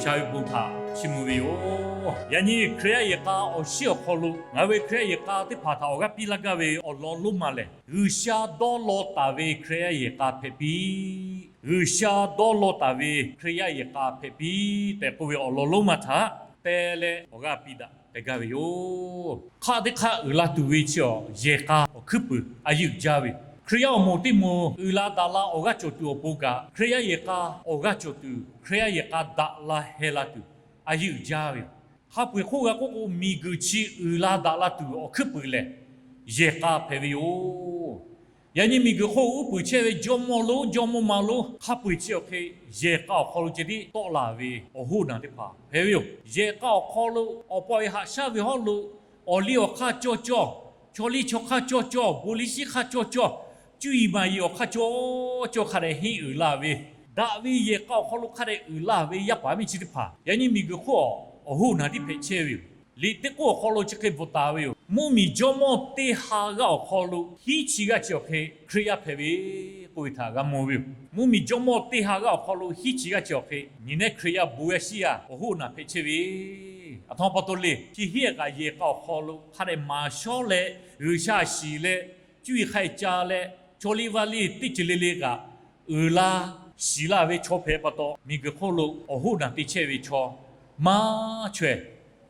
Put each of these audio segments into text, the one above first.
Sha ve bon htaꞈ chiˇ mvuh ve yoˬ. Yaꞈ nyi Hkriꞈ yaˇ yehˬ k'a awˬ shiˉ awˬ hk'aw lo ngaˬ hui ve Hkriꞈ yaˇ yehˬ k'a teˇ hpaˍ htaꞈ awˬ g'aˇ piˇ laˇ gaˇ ve awˬ lawn lonˉ ma lehˬ, G'uiˬsha dawˇ law taˍ ve Hkriꞈ yaˇ yehˬ k'a hpehꞈ piˇ, G'uiˬsha dawˇ law taˍ ve Hkriꞈ yaˇ yehˬ k'a hpehꞈ piˇ tehꞈ k'oˆ ve awˬ lawn lonˉ ma htaꞈ te leh awˬ g'aˇ piˇ daꞈ k'ai gaˇ ve yoˬ. Hk'aˆ teˇ hk'aˆ uiˍ la tuˬ ve chi awˬ yehˬ k'a awˬ hkuiˉ puiˍ a yeˇ uiˍ jaˇ ve yoˬ. Hkriꞈ yaˇ awˬ moˍ teˇ moˍ uiˍ la daꞈ la awˬ g'aˇ cawˬ tuˬ awˬ pon kaꞈ, Hkriꞈ yaˇ yehˬ k'a awˬ g'aˇ cawˬ tuˬ, Hkriꞈ yaˇ yehˬ k'a daꞈ la heh la tuˬ a yeˇ uiˍ jaˇ ve yoˬ. Hk'a peu-eˬ hk'oˆ g'a k'oˆ k'o, miˬguiˬ chi uiˍ la daꞈ la tuˬ awˬ hkuiˉ puiˍ lehˬ, yehˬ k'a hpehꞈ ve yoˬ. Yaꞈ nyi miˬguiˬ hk'oˆ uˉ peunˍ chehˇ ve jawˇmawˇ lonˉ jawˇmawˇ ma lonˉ hk'a peu-eˬ chi awˬ hk'e yehˬ k'a awˬ hk'aw lo ceh tiˉ tawˆ la ve awˬ hoˉ naˬ teˇ hpaˍ hpehꞈ ve yoˬ. Yehˬ k'a awˬ hk'aw lo awˬ pa awˬ e haꞈ shaˉ ve hawˉ lo awˬ liˇ awˬ hk'aˇ cawˇ cawˇ, chaw liˇ chaw hk'aˇ cawˇ cawˇ, bon liˇ shiˉ hk'aˇ cawˇ cawˇ, cuˇ yiˍ maˍ yiˍ awˬ hk'aˇ cawˇ cawˇ hk'a dehꞈ henˇ uiˍ la ve, daꞈ ve yehˬ k'a awˬ hk'aw lo hk'a dehꞈ uiˍ la ve yaˇ paˍ miˇ chi teˇ hpaˍ yaꞈ nyi miˬguiˬ hk'oˆ awˬ hoˉ naˬ tiˉ hpehꞈ chehˇ ve yoˬ. Liꞈ teˇ k'oˆ awˬ hk'aw lo chi hk'e bvuhꞈ taˍ ve yoˬ. Mvuhˇmiˬ jawˇmawˇ teˇ ha g'aˇ awˬ hk'aw lo hiˉ chi g'aˇ chi awˬ hk'e Hkriꞈ yaˇ hpehꞈ ve k'oˆ ve htaꞈ g'a mawˬ ve yoˬ. Mvuhˇmiˬ jawˇmawˇ teˇ ha g'aˇ awˬ hk'aw lo hiˉ chi g'aˇ chi awˬ hk'e nyi nehˉ Hkriꞈ yaˇ bon yaˇ shiˉ yaˇ awˬ hoˉ naˬ hpehꞈ chehˇ ve, aˬ htoꞈ ma pa taw le, chi hiˉ kaꞈ yehˬ k'a awˬ hk'aw lo hk'a dehꞈ maˍ shawˉ leh, G'uiˬsha shiˍ leh, cuˇ yiˍ hk'a ca leh, chaw liˇ vaˇ liˇ teˇ ceuˬ le le kaꞈ uiˍ la shiˍ laˇ ve chaw hpehꞈ pa taw, miˬguiˬ hk'oˆ lo awˬ hoˉ naˬ te chehˇ ve chaw maˇ chaweh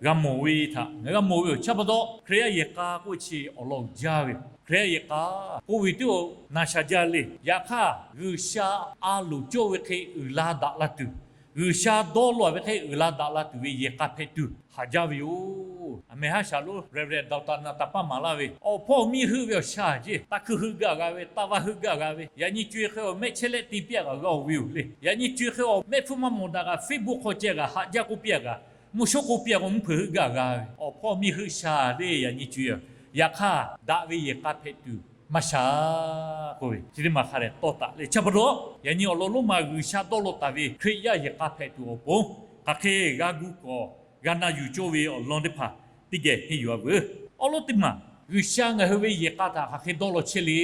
g'a mawˬ ve htaꞈ ngaˬ g'a mawˬ ve yoˬ. Chi pa taw Hkriꞈ yaˇ yehˬ k'a k'oˆ ve chi awˬ lawn uiˍ jaˇ ve yoˬ. Hkriꞈ yaˇ yehˬ k'a k'oˆ ve teˇ o naˍ shaˍ jaˇ le. Yaꞈ hk'aˇ G'uiˬsha a loˍ cawˇ ve hk'e uiˍ la daꞈ la tuˬ, G'uiˬsha dawˇ law ve hk'e uiˍ la daꞈ la tuˬ ve yehˬ k'a hpehꞈ tuˬ haˍ jaˇ ve yoˬ. Aˬ mehˍ haˉ shaˍ lonˉ Reverend Doctor Naˍtaˍpaˆ maˍ laˇ ve, awˬ hpawˇ miˇ heuˆ ve awˬ shaˍ jeˇ, taˇ hkuiˇ heuˆ gaˇ g'a ve, taˇ vaˇ heuˆ gaˇ g'a ve, yaꞈ nyi co-e hk'e awˬ mehˆ chehˇ leh te piˇ-a kaꞈ g'a-oˬ ve yoˬ le. Yaꞈ nyi co-e hk'e awˬ mehˆ hpfuhˇ maˇ mawˬ daꞈ kaꞈ Facebook hk'aw ceh kaꞈ haꞈ jaˇ k'oˆ piˇ-a kaꞈ, mvuhˇ shawˉ k'oˆ piˇ-a k'o mvuhˇ hpeuꞈ heuˆ gaˇ g'a ve, awˬ hpawˇ miˇ heuˆ shaˍ le yaꞈ nyi co-e. Yaꞈ hk'aˇ daꞈ ve yehˬ k'a hpehꞈ tuˬ maˇ shaˍ k'oˆ ve chi teˇ maˬ hk'a dehꞈ tawˇ taˍ le. Chi pa taw yaꞈ nyi awˬ lawn lonˉ ma G'uiˬsha dawˇ law taˍ ve Hkriꞈ yaˇ yehˬ k'a hpehꞈ tuˬ awˬ pon hk'aˬ hk'e g'a gu kawˍ g'a na yuˬ cawˇ ve awˬ lawn teˇ hpaˍ teˇ geh henˇ yuˬ-a veuˬ. Awˉ lawˉ teˇ maˬ, G'uiˬsha ngaˬ hui ve yehˬ k'a htaꞈ hk'aˬ hk'e dawˇ law chehˇ le.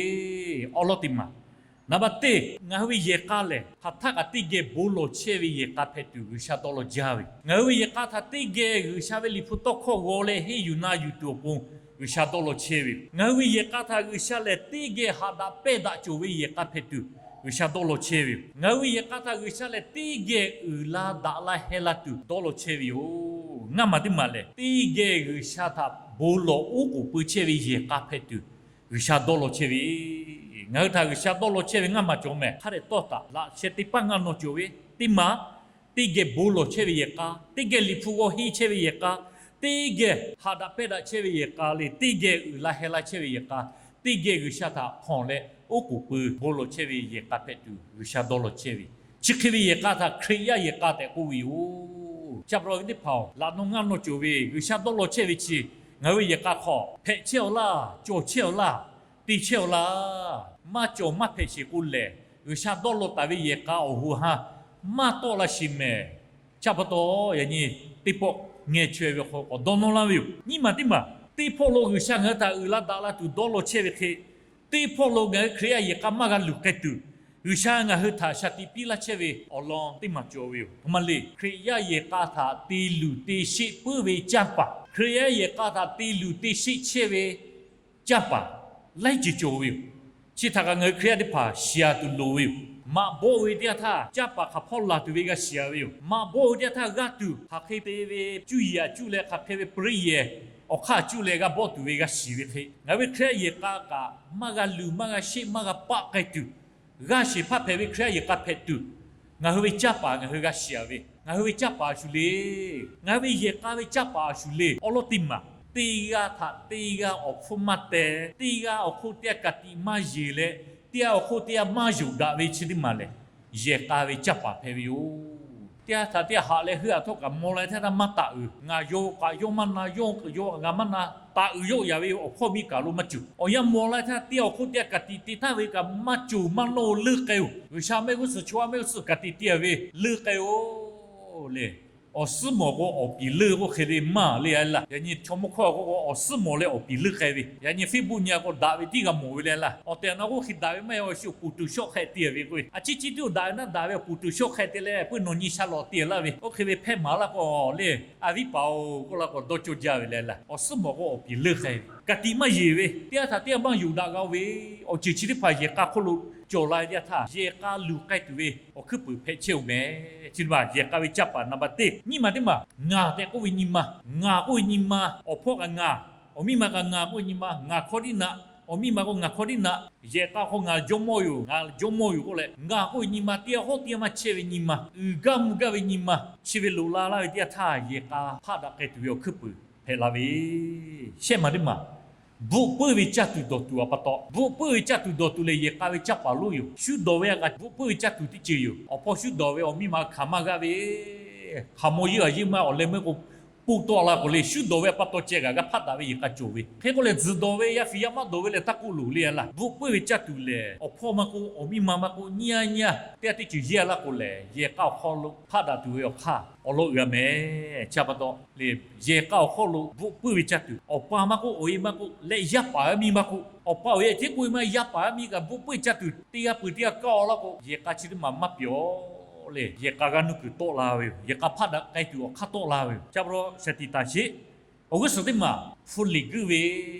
Awˉ lawˉ teˇ maˬ, naˍ baˆ teˇ, ngaˬ hui ve yehˬ k'a lehˬ hk'aˬ htaˆ kaꞈ teˇ geh bon lawˬ chehˇ ve yehˬ k'a hpehꞈ tuˬ G'uiˬsha dawˇ law jaˇ ve yoˬ. Ngaˬ hui ve yehˬ k'a htaꞈ teˇ geh G'uiˬsha ve liꞈ hpu tawˇ hkawˇ g'aw leh henˇ yuˬ na yuˬ tuˬ awˬ pon G'uiˬsha dawˇ law chehˇ ve yoˬ. Ngaˬ hui ve yehˬ k'a htaꞈ G'uiˬsha lehˬ teˇ geh haꞈ daꞈ pehnˇ daꞈ cawˬ ve yehˬ k'a hpehꞈ tuˬ G'uiˬsha dawˇ law chehˇ ve yoˬ. Ngaˬ hui ve yehˬ k'a htaꞈ G'uiˬsha lehˬ teˇ geh uiˍ la daꞈ la heh la tuˬ dawˇ law chehˇ ve yoˬ. Ngaˇ maˬ teˇ maˬ lehˬ, teˇ geh G'uiˬsha htaꞈ bon lawˬ oˉ k'oˍ pui chehˇ ve yehˬ k'a hpehꞈ tuˬ G'uiˬsha dawˇ law chehˇ ve. Ngaˬ hui htaꞈ G'uiˬsha dawˇ law chehˇ ve ngaˇ maˬ cawˬ mehˍ. Hk'a dehꞈ tawˇ taˍ laꞈ sheh teˇ paˉ ngaˇ naw cawˬ ve teˇ maˬ, teˇ geh bon lawˬ chehˇ ve yehˬ k'a, teˇ geh liꞈ hpu g'aw henˇ chehˇ ve yehˬ k'a, teˇ geh haꞈ daꞈ pehnˇ daꞈ chehˇ ve yehˬ k'a le, teˇ geh uiˍ la heh la chehˇ ve yehˬ k'a, teˇ geh G'uiˬsha htaꞈ hkanˍ leh oˉ k'oˍ pui bon lawˬ chehˇ ve yehˬ k'a hpehꞈ tuˬ G'uiˬsha dawˇ law chehˇ ve. Chi hk'e ve yehˬ k'a htaꞈ Hkriꞈ yaˇ yehˬ k'a tehꞈ k'oˆ ve yoˬ. Chi pa taw ve teˇ hpaˍ-oˬ, laꞈ naw ngaˇ naw cawˬ ve G'uiˬsha dawˇ law chehˇ ve chi ngaˬ hui ve yehˬ k'a hk'aw hpehꞈ chehˇ-aw laˇ, cawˬ chehˇ-aw laˇ, te chehˇ-aw laˇ. Maˇ cawˬ maˇ hpehꞈ sheˍ k'o lehˬ, G'uiˬsha dawˇ law taˍ ve yehˬ k'a awˬ hoꞈ ha maˇ tawˆ la sheˍ mehˍ. Chi pa taw yaꞈ nyi teˇ pawˆ ngeh chaweh ve hk'aw k'awꞈ dawˇ nawˇ laˇ ve yoˬ. Nyiˇ maˬ teˇ maˬ, teˇ hpawˇ lo G'uiˬsha ngaˬ hui htaꞈ uiˍ la daꞈ la tuˬ dawˇ law chehˇ ve hk'e, teˇ hpawˇ lo ngaˬ hui Hkriꞈ yaˇ yehˬ k'a maˇ g'a luˬ k'ai tuˬ, G'uiˬsha ngaˬ hui htaꞈ shaˍ tiꞈ piˇ laˇ chehˇ ve awˬ lawn teˇ maˬ cawˬ ve yoˬ. Hk'aˬ ma le, Hkriꞈ yaˇ yehˬ k'a htaꞈ te luˬ te sheˆ puiˉ ve canˇ paˍ, Hkriꞈ yaˇ yehˬ k'a htaꞈ te luˬ te sheˆ chehˇ ve canˇ paˍ laiˉ ceuˬ cawˬ ve yoˬ. Chi htaꞈ kaꞈ ngaˬ hui Hkriꞈ yaˇ teˇ hpaˍ shiˍ-a tuˬ loˍ ve yoˬ. Maꞈ bawˆ ve teˇ yanˇ htaˇ canˇ paˍ hk'aˬ hpawˇ laˬ tuˬ ve g'a shiˍ-a ve yoˬ. Maꞈ bawˆ ve teˇ yanˇ htaˇ g'aˇ tuˬ hk'aˬ hk'e te ve cuˇ yiˍ aꞈ cuˇ leh hk'aˬ hk'e ve peuˬ riˆ yehˬ awˬ hk'aˇ cuˇ leh g'a bawˆ tuˬ ve g'a shiˍ ve hk'e, ngaˬ hui ve Hkriꞈ yaˇ yehˬ k'a kaꞈ maˇ g'a luˬ maˇ g'a sheˆ maˇ g'a paˆ k'ai tuˬ, g'a sheˍ hpaˇ hpehꞈ ve Hkriꞈ yaˇ yehˬ k'a hpehꞈ tuˬ, ngaˬ hui ve canˇ paˍ ngaˬ hui g'a shiˍ-a ve, ngaˬ hui ve canˇ paˍ a shu le. Ngaˬ hui ve yehˬ k'a ve canˇ paˍ a shu le. Awˉ lawˉ teˇ maˬ, teˇ g'aˇ htaꞈ teˇ g'aˇ awˬ hpfuhˇ maˇ teh, teˇ g'aˇ awˬ hk'oˆ teˇ g'aˇ ka tiꞈ maˇ yeˬ leh, teˇ g'aˇ awˬ hk'oˆ teˇ g'aˇ maˇ yonˍ daꞈ ve chi teˇ maˬ lehˬ, yehˬ k'a ve canˇ paˍ hpehꞈ ve yoˬ. Teˇ g'aˇ htaꞈ teˇ g'aˇ haꞈ leh heuˆ-a htawˇ kaꞈ maw la teˇ g'aˇ htaˇ maˇ taˍ uiˍ. Ngaˬ yaw kaꞈ yawˇ maˇ na, yawˇ yaw kaꞈ ngaˬ maˇ na, taˍ uiˍ yawˆ yaˍ ve awˬ hpawˇ miˇ kaꞈ lo maˇ cawˬ. Awˬ yanˇ maw la teˇ g'aˇ teˇ g'aˇ awˬ hk'oˆ teˇ g'aˇ ka tiꞈ te htaˇ ve kaꞈ maˇ cawˬ maˇ nawˇ-o, leuˆ k'ai-oˬ. G'uiˬsha mehˆ g'uˇ suhˍ chaw mehˆ g'uˇ suhˍ ka tiꞈ te-a ve leuˆ k'ai-oˬ le. Awˬ suhˉ mawˬ k'o awˬ piˍ leuˆ k'oˆ hk'e le maˇ le a laˇ. Yaꞈ nyi chaw mawˇ hkawˇ k'o awˬ suhˉ mawˬ leh awˬ piˍ leuˆ k'ai ve. Yaꞈ nyi Facebook nyi a k'o daꞈ ve tiˉ g'a mawˬ ve le a laˇ. Awˬ tehˬ awˬ na k'oˆ hk'e daꞈ ve maˇ heˆ, awˬ shu awˬ puˍ tuˬ shawˆ hk'e te ve k'o, a ciˉ ciˉ tiˉ daꞈ ve naˆ daꞈ ve awˬ puˍ tuˬ shawˆ hk'e te leh peuˬ nawˬ nyi sha lawˬ te laˇ ve. Oˇ hk'e ve hpehˇ maˍ laˇ k'o le, a viˉ paˍ-oˬ k'oˆ laˇ k'o dawˇ cawˇ jaˇ ve le a laˇ. Awˬ suhˉ mawˬ k'o awˬ piˍ leuˆ k'ai ve, ka tiꞈ maˇ yeˬ ve, teˇ g'aˇ htaꞈ teˇ g'aˇ maˇ yuˬ daꞈ g'a ve, awˬ ceuˬ chi teˇ hpaˍ yehˬ k'a hk'oˆ lo cawˬ la ve teˇ yanˇ htaˇ, yehˬ k'a luˬ k'ai tuˬ ve awˬ hkuiˉ puiˍ hpehꞈ chehˇ-oˬ mehˍ. Chi teˇ maˬ yehˬ k'a ve canˇ paˍ naˍbaˍ teˇ nyiˇ maˬ teˇ maˬ, ngaˬ tehꞈ k'oˆ ve nyi ma, ngaˬ k'oˆ ve nyi ma, awˬ hpawˇ kaꞈ ngaˬ, awˬ miˇ ma kaꞈ ngaˬ k'oˆ ve nyi ma, ngaˬ hkawˇ tiˉ naˆ, awˬ miˇ ma k'o ngaˬ hkawˇ tiˉ naˆ, yehˬ k'a hk'aw ngaˬ jawˇmawˇ yoˬ, ngaˬ jawˇmawˇ yoˬ k'oˆ leh, ngaˬ k'oˆ ve nyi ma teˇ g'aˇ hawˉ teˇ g'aˇ maˇ chehˇ ve nyi ma, uiˍ gaˇ mvuh gaˇ ve nyi ma, chi ve loꞈ la laˇ ve teˇ yanˇ htaˇ yehˬ k'a hpaˆ daꞈ k'ai tuˬ ve awˬ hkuiˉ puiˍ hpehꞈ la ve, shehˆ maˬ teˇ maˬ, bvuhꞈ puiˉ ve caˇ tuˬ dawˬ tuˬ a pa taw, bvuhꞈ puiˉ ve caˇ tuˬ dawˬ tuˬ lehˬ yehˬ k'a ve canˇ paˍ lonˉ yoˬ. Shu dawˬ ve a kaꞈ bvuhꞈ puiˉ ve caˇ tuˬ teˇ ceuˬ yoˬ. Awˬ hpawˇ shu dawˬ ve awˬ miˇ ma hkanˍ maˇ g'aˇ ve, hk'aˬ mawˇ yeˇ a yeˇ maˇ awˬ leh meuˇ k'o, poˆ tawˆ la k'o le, shu dawˬ ve a pa taw ceh kaꞈ g'a hpaˆ daꞈ ve yehˬ k'a cawˬ ve. Hk'e k'oˆ leh tzuhˬ dawˬ ve yaˇ fiˍ yaˇ maˇ dawˬ ve lehˬ taˇ k'oˆ loˬ le a laˇ. Bvuhꞈ puiˉ ve caˇ tuˬ lehˬ awˬ hpawˇ maˇ k'oˆ, awˬ miˇ ma maˇ k'oˆ, nyiˇ a nyiˇ a teˇ g'aˇ teˇ ceuˬ yeˇ a laˇ k'o lehˬ, yehˬ k'a awˬ hk'aw lo hpaˆ daꞈ tuˬ ve awˬ hk'aˇ awˬ lawn uiˍ a mehˍ. Chi a pa taw le, yehˬ k'a awˬ hk'aw lo bvuhꞈ puiˉ ve caˇ tuˬ, awˬ pa maˇ k'oˆ, awˬ e maˇ k'oˆ leh, yaˇ paˍ yaˇ miˇ maˇ k'oˆ, awˬ pa awˬ e a ceh k'oˆ ve maˇ, yaˇ paˍ yaˇ miˇ kaꞈ bvuhꞈ puiˉ caˇ tuˬ teˇ g'aˇ peuˬ teˇ g'aˇ kaˇ-oˬ laˇ k'o, yehˬ k'a chi teˇ maˬ maˇ pyawˬ le. Yehˬ k'a g'aˇ nuˇ kuiˬ tawˆ la ve yoˬ. Yehˬ k'a hpaˆ daꞈ k'ai tuˬ awˬ hk'aˇ tawˆ la ve yoˬ. Chi a pa taw shaˍ tiꞈ taˍ sheˍ. Awˬ g'uˇ suhˍ teˇ maˬ, hpu liꞈ guiˇ ve,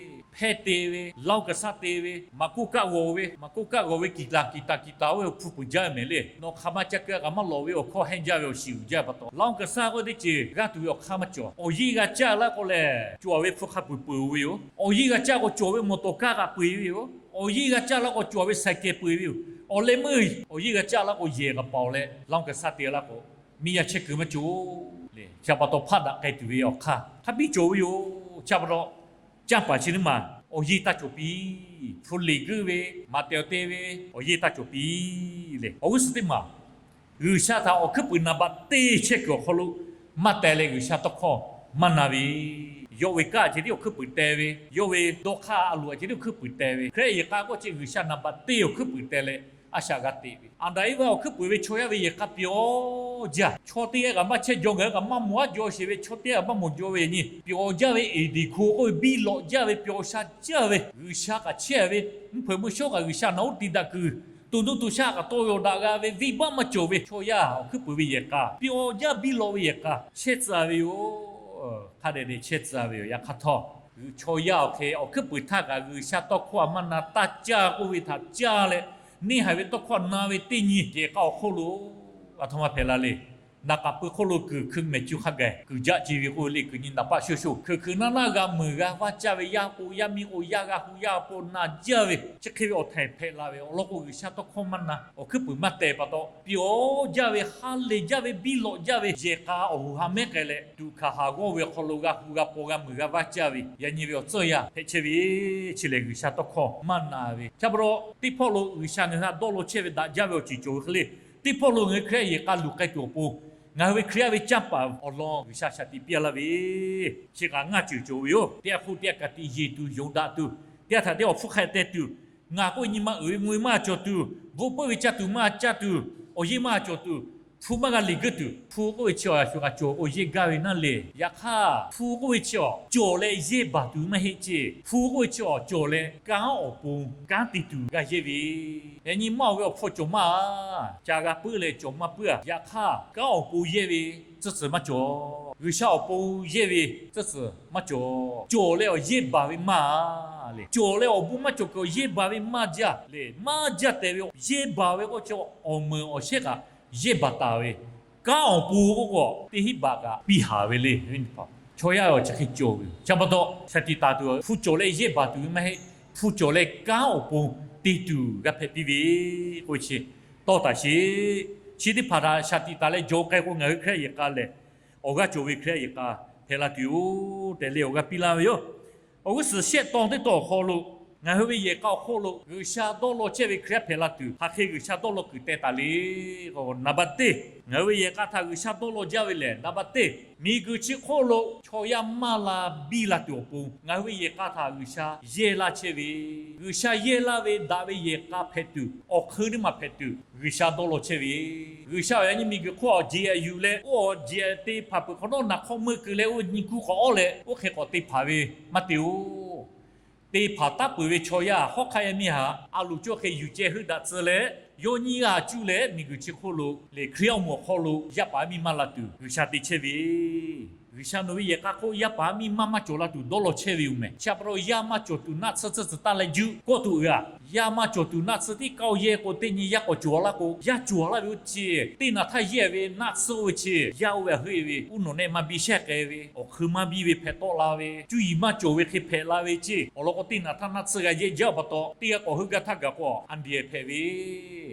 hpehˇ te ve, laˇ-oˆ kaˍ saˉ te ve, maˍ k'oˆ kaˆ g'awˬ ve, maˍ k'oˆ kaˆ g'awˬ ve kiˬ taˍ kiˬ taˍ kiˬ taˍ oˇ ve awˬ hpu puiˍ jaˇ ve mehˍ le. Nawˬ hk'aˬ ma ca keu a kaꞈ maˇ lawˬ ve awˬ hkawˇ hehnˇ jaˇ ve awˬ shiˍ uiˍ jaˇ pa taw, laˇ-oˆ kaˍ saˉ k'oˆ ve teˇ ceuˬ g'aˇ tuˬ ve awˬ hk'aˇ maˇ cawˬ. Awˬ yeˇ g'a caˇ laˇ k'o lehˬ, cawˬ ve hpu hk'a peuˬ peuˬ-oˬ ve yoˬ. Awˬ yeˇ g'a caˇ k'o cawˬ ve mawˬ tawˍ kaˇ kaꞈ peu-eˬ ve yoˬ. Awˬ yeˇ g'a caˇ laˇ k'o cawˬ ve saiˍ kehˬ peu-eˬ ve yoˬ. Awˬ leh meuˇ awˬ yeˇ g'a caˇ laˇ k'o yehˬ kaꞈ paoˬ leh laˇ-oˆ kaˍ saˉ te laˇ k'o, miˇ yaˇ chehˇ kuiˬ maˇ cawˬ le. Chi a pa taw hpaˆ daꞈ k'ai tuˬ ve awˬ hk'aˇ hk'a biˇ cawˬ ve yoˬ. Chi a pa taw, canˇ paˍ chi teˇ maˬ awˬ yeˇ taˇ cawˬ piˇ. Hpu liꞈ guiˇ ve, maˍ tehˬ awˬ te ve, awˬ yeˇ taˇ cawˬ piˇ le. Awˬ g'uˇ suhˍ teˇ maˬ, G'uiˬsha htaꞈ awˬ hkuiˉ puiˍ naˍ baꞈ teˇ chehˇ kuiˬ awˬ hk'aw lo maˇ teh leh G'uiˬsha tawˇ hkawˇ maˇ na ve, yawˇ ve kanˉ ceh tiˉ awˬ hkuiˉ puiˍ teh ve, yawˇ ve dawˇ hk'aˇ a loꞈ ceh tiˉ awˬ hkuiˉ puiˍ teh ve, Hkriꞈ yehˬ k'a k'oˆ ceh G'uiˬsha naˍ baꞈ teˇ awˬ hkuiˉ puiˍ teh leh a shaꞈ g'a teꞈ ve. Aˍdanˍ Eˇvaˆ awˬ hkuiˉ puiˍ ve chaw yaˇ ve yehˬ k'a pyawˬ jaˇ. Chaw teˇ g'aˇ kaꞈ maˇ chehˇ, jawˇ ngaˬ hui kaꞈ maˇ mawˬ aˉ jaw sheˍ ve chaw teˇ g'aˇ maˇ mawˬ jaw ve yaꞈ nyi, pyawˬ jaˇ ve, eˍdeˍ hkoˇ k'oˆ ve biˇ lawꞈ jaˇ ve, pyawˬ sha jaˇ ve, G'uiˬsha kaꞈ chehˇ ve, mvuhˇ hpeuꞈ mvuhˇ shawˉ kaꞈ G'uiˬsha naꞈ uˉ te daꞈ kuiˬ, to nuˇ to shaˆ kaꞈ tawˇ yaw daꞈ g'a ve, venˇbaˆ maˇ cawˬ ve chaw yaˇ awˬ hkuiˉ puiˍ ve yehˬ k'a, pyawˬ jaˇ biˇ lawꞈ ve yehˬ k'a chehˇ tcuh ve yoˬ. Hk'a dehꞈ dehꞈ chehˇ tcuh ve yoˬ. Yaꞈ hk'aˇ htawˇ, chaw yaˇ awˬ hk'e awˬ hkuiˉ puiˍ htaˇ kaꞈ G'uiˬsha tawˇ hkawˇ a maˇ na, taˇ caˇ k'oˆ ve htaꞈ caˇ leh, neˇ haiˬ ve tawˇ hkawˇ na ve teˇ nyi yehˬ k'a awˬ hk'oˆ lo a htoꞈ ma hpehꞈ la le. Naˍ k'aꞈ pui hk'oˆ lo kuiˬ hkui mehˍ cuˇ hk'a gaˬ kuiˬ jaˆ ce ve k'oˆ ve le. Kuiˬ nyi naˍ paˆ shoˇ shoˇ hkui hkui naˇ naˇ g'a meuˍ g'a vaˇ caˇ ve, yaˇ k'o yaˇ miˇ k'o yaˇ g'a hu yaˇ pa na jaˇ ve, chi hk'e ve awˬ htaiˍ hpehꞈ la ve awˬ lawn k'o, G'uiˬsha tawˇ hkawˇ maˇ na, awˬ hkuiˉ puiˍ maˇ teh pa taw, pyawˬ jaˇ ve, ha lehˬ jaˇ ve, biˇ lawꞈ jaˇ ve yehˬ k'a awˬ hoꞈ ha mehˉ k'ai leh, tuꞈ hkanˍ haˍ g'awˇ ve awˬ hk'aw lo g'a hu g'a paw g'a meuˍ g'a vaˇ caˇ ve yaꞈ nyi ve awˬ tcuhˇ yaˇ hpehꞈ chehˇ ve, chi lehˬ G'uiˬsha tawˇ hkawˇ maˇ na ve. Chi pa taw teˇ hpawˇ lo G'uiˬsha ngaˬ hui htaꞈ dawˇ law chehˇ ve daꞈ jaˇ ve awˬ ceuˬ cawˬ ve hk'e le. Teˇ hpawˇ lo ngaˬ hui Hkriꞈ yaˇ yehˬ k'a luˬ k'ai tuˬ awˬ pon, ngaˬ hui ve Hkriꞈ yaˇ ve canˇ paˍ awˬ lawn G'uiˬsha shaˍ tiꞈ piˇ laˇ ve, chi kaꞈ ngaˇ ceuˬ cawˬ ve yoˬ. Teˇ g'aˇ hk'oˆ teˇ g'aˇ ka tiꞈ yeˬ tuˬ, yonˍ daꞈ tuˬ, teˇ g'aˇ htaꞈ teˇ g'aˇ awˬ hpfuhˇ hk'aˆ teh tuˬ, ngaˬ k'oˆ ve nyi ma uiˍ ve mvuh ve maˇ cawˬ tuˬ, bvuhꞈ puiˉ ve caˇ tuˬ maˇ caˇ tuˬ, awˬ yeˇ maˇ cawˬ tuˬ, hpu maˇ g'a liꞈ guiˇ tuˬ, hpu k'oˆ ve chi awˬ a shu kaꞈ cawˬ k'o yehˇ gaˇ ve naˇ le. Yaꞈ hk'aˇ hpu k'oˆ ve chi awˬ cawˬ leh yehˇ baˬ tuˬ maˇ heˆ ceˇ. Hpu k'oˆ ve chi awˬ cawˬ leh kanˉ awˬ pon kanˉ te tuˬ g'a yehˇ ve, yaꞈ nyi maˇ oˬ ve awˬ hpfuhˇ cawˬ maˇ a, ca g'a puiˉ leh cawˬ maˇ puiˉ a. Yaꞈ hk'aˇ kanˉ awˬ pon yehˇ ve tcuhˇ tcuhˍ maˇ cawˬ. G'uiˬsha awˬ pon yehˇ ve tcuhˇ tcuhˍ maˇ cawˬ. Cawˬ leh awˬ yehˇ baˬ ve maˇ le. Cawˬ leh awˬ bon maˇ cawˬ kuiˬ awˬ yehˇ baˬ ve maˇ jaˇ le. Maˇ jaˇ tehꞈ ve yehˇ baˬ ve k'oˆ chi awˬ meuˍ awˬ shehˉ kaꞈ yehˇ baˬ taˍ ve, kanˉ awˬ pon k'oˆ k'o teˇ hinˉ baˬ kaꞈ piˇ haˍ ve le. Chaw yaˇ awˬ chi hk'e cawˬ ve. Chi pa taw shaˍ tiꞈ taˍ tuˬ hpu cawˬ leh yehˇ baˬ tuˬ ve maˇ heˆ. Hpu cawˬ leh kanˉ awˬ pon te tuˬ g'a hpehꞈ piˇ ve k'oˆ ve chi tawˇ taˍ sheˍ. Chi teˇ hpaˍ htaꞈ shaˍ tiꞈ taˍ leh jawˬ k'ai k'o ngaˬ hui Hkriꞈ yaˇ yehˬ k'a lehˬ, awˬ g'aˇ cawˬ ve Hkriꞈ yaˇ yehˬ k'a hpehꞈ la tuˬ yoˬ tehꞈ leh awˬ g'aˇ piˇ laˇ ve yoˬ. Awˬ g'uˇ suhˍ shehˆ tawn teˇ tawn awˬ hk'aw lo Ngaˬ hui ve yehˬ k'a awˬ hk'oˆ lo G'uiˬsha dawˇ law chehˇ ve Hkriꞈ yaˇ hpehꞈ la tuˬ, hk'aˬ hk'e G'uiˬsha dawˇ law kuiˬ teh taˍ le. Naˍ baˆ teˇ, ngaˬ hui ve yehˬ k'a htaꞈ G'uiˬsha dawˇ law jaˇ ve lehˬ, naˍ baˆ teˇ, miˬguiˬ chi hk'oˆ lo chaw yaˇ maˇ la biˇ la tuˬ awˬ pon, ngaˬ hui ve yehˬ k'a htaꞈ G'uiˬsha yehˇ laˇ chehˇ ve, G'uiˬsha yehˇ laˇ ve daꞈ ve yehˬ k'a hpehꞈ tuˬ, awˬ hk'eun teˇ maˬ hpehꞈ tuˬ G'uiˬsha dawˇ law chehˇ ve. G'uiˬsha awˬ yaꞈ nyi miˬguiˬ hk'oˆ awˬ jeˬ yuˬ leh, oˇ awˬ jeˬ te hpanˍ peuˬ hk'awꞈ nawˉ naˬ hk'awˇ meuˇ keu leh, oˇ nyi kuˇ k'awꞈ awˉ leh, oˇ hk'e k'awꞈ te hpanˍ ve maˇ te-oˬ. Te hpanˍ taˉ peuˬ ve chaw yaˇ hawˉ hk'aˇ yaˇ miˇ haꞈ a loˍ cawˇ hk'e yuˬ ceh heuˆ daꞈ tcuh leh, yawˇ nyiˇ g'aˇ cuˇ leh miˬguiˬ chi hk'oˆ lo lehˬ, Hkriꞈ yaˇ awˬ moˍ awˬ hk'aw lo yaˇ paˍ yaˇ miˇ maˇ la tuˬ G'uiˬsha te chehˇ ve. G'uiˬsha nawˬ ve yehˬ k'a hk'oˆ yaˇ paˍ yaˇ miˇ maˇ maˇ cawˬ la tuˬ dawˇ law chehˇ ve yoˬ mehˬ. Chi pa taw yaˇ maˇ cawˬ tuˬ naˆ tsuhˇ tcuhˇ tcuh taˇ leh juˇ kawˆ tuˬ uiˍ-aˬ. Yaˇ maˇ cawˬ tuˬ naˆ tsuhˇ tiˉ k'aoˆ yehˇ k'o, teˇ nyi yaˇ k'awꞈ cawˬ laˇ k'o, yaˇ cawˬ laˇ ve oˇ chi teˇ naˬ htaˇ yehˇ ve naˆ tsuhˇ oˇ ve chi yaˇ oˇ ve a heuˆ ve, uˉ nawˬ nehˆ maˇ biˇ shehˆ k'ai ve, awˬ hk'eun maˇ biˇ ve hpehꞈ tawˆ la ve, cuˇ yiˍ maˇ cawˬ ve hk'e hpehꞈ la ve ceˇ. Awˬ lawn k'o, teˇ naˬ htaˇ naˆ tsuhˇ g'a yehˇ jaˇ pa taw, teˇ g'aˇ k'awꞈ heuˆ gaˇ htaˇ gaˬ k'o, anˍdiˍ hpehꞈ ve.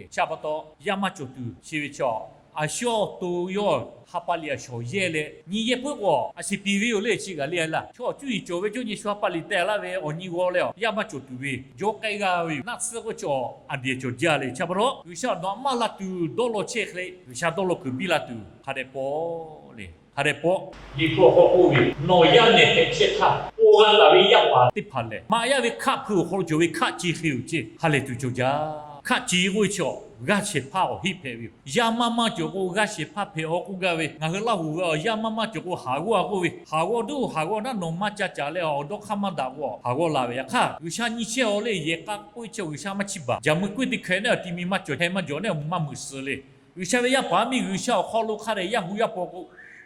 Chi pa taw, yaˇ maˇ cawˬ tuˬ chi ve chaw, a shawˇ to yawˇ ha pa liꞈ a shawˍ yehˇ leh nyi yehˇ puiˉ k'o, a shiˍ piˍ ve yoˬ le. Chi g'aˬ le laˇ, chaw cuˇ yiˍ cawˬ ve cawˇ nyi shu ha pa liꞈ teh laˇ ve awˬ nyi g'aw leh, yaˇ maˇ cawˬ tuˬ ve jawˇ k'ai g'a ve yoˬ. Naˆ tsuhˇ k'oˆ chi, anˍdiˍ cawˬ jaˇ le. Chi pa taw, G'uiˬsha nawˬ maˇ la tuˬ dawˇ law chehˇ hk'e le, G'uiˬsha dawˇ law kuiˬ biˇ la tuˬ hk'a dehꞈ pawˆ le. Hk'a dehꞈ pawˆ. Liꞈ hpu awˬ hk'aw k'oˆ ve, nawˬ yaˇ nehˬ hpehꞈ chehˇ htaˇ, paw g'a taˍ ve yaˇ paˍ teˇ hpaˍ lehˬ, maꞈ yaˇ ve hkaˆ hpui awˬ hk'aw lo cawˬ ve hkaˆ ce hk'e yoˬ ceˇ. Ha lehˬ tuˬ cawˬ jaˇ. Hkaˆ ce k'oˆ ve chi, g'aˇ shehˍ hpaˇ awˬ heˆ hpehꞈ ve yoˬ. Yaˇ maˇ maˇ cawˬ k'o g'aˇ shehˍ hpaˇ hpehꞈ-aw k'oˆ gaˇ ve, ngaˬ hui Laˇ huˍ ve a, yaˇ maˇ maˇ cawˬ k'o haˍ g'awˇ-a k'oˆ ve, haˍ g'awˇ duˇ haˍ g'awˇ naˉ nawˬ maˇ ca caˍ leh awˬ dawˇ hk'aˇ maˇ daꞈ k'o, haˍ g'awˇ la ve. Yaꞈ hk'aˇ, G'uiˬsha nyi chehˇ-aw le. Yehˬ k'a k'oˆ ve chi G'uiˬsha maˇ chiˇ baˬ. Jaˍ mui k'oˆ ve teˇ hkeh naˉ awˬ ti mi maˇ cawˬ, heh maˇ jawˬ naˉ maˇ meuꞈ suhˍ le. G'uiˬsha ve yaˇ paˍ yaˇ miˇ G'uiˬsha awˬ hk'aw lo hk'a dehꞈ yaˇ hu yaˇ paw k'o,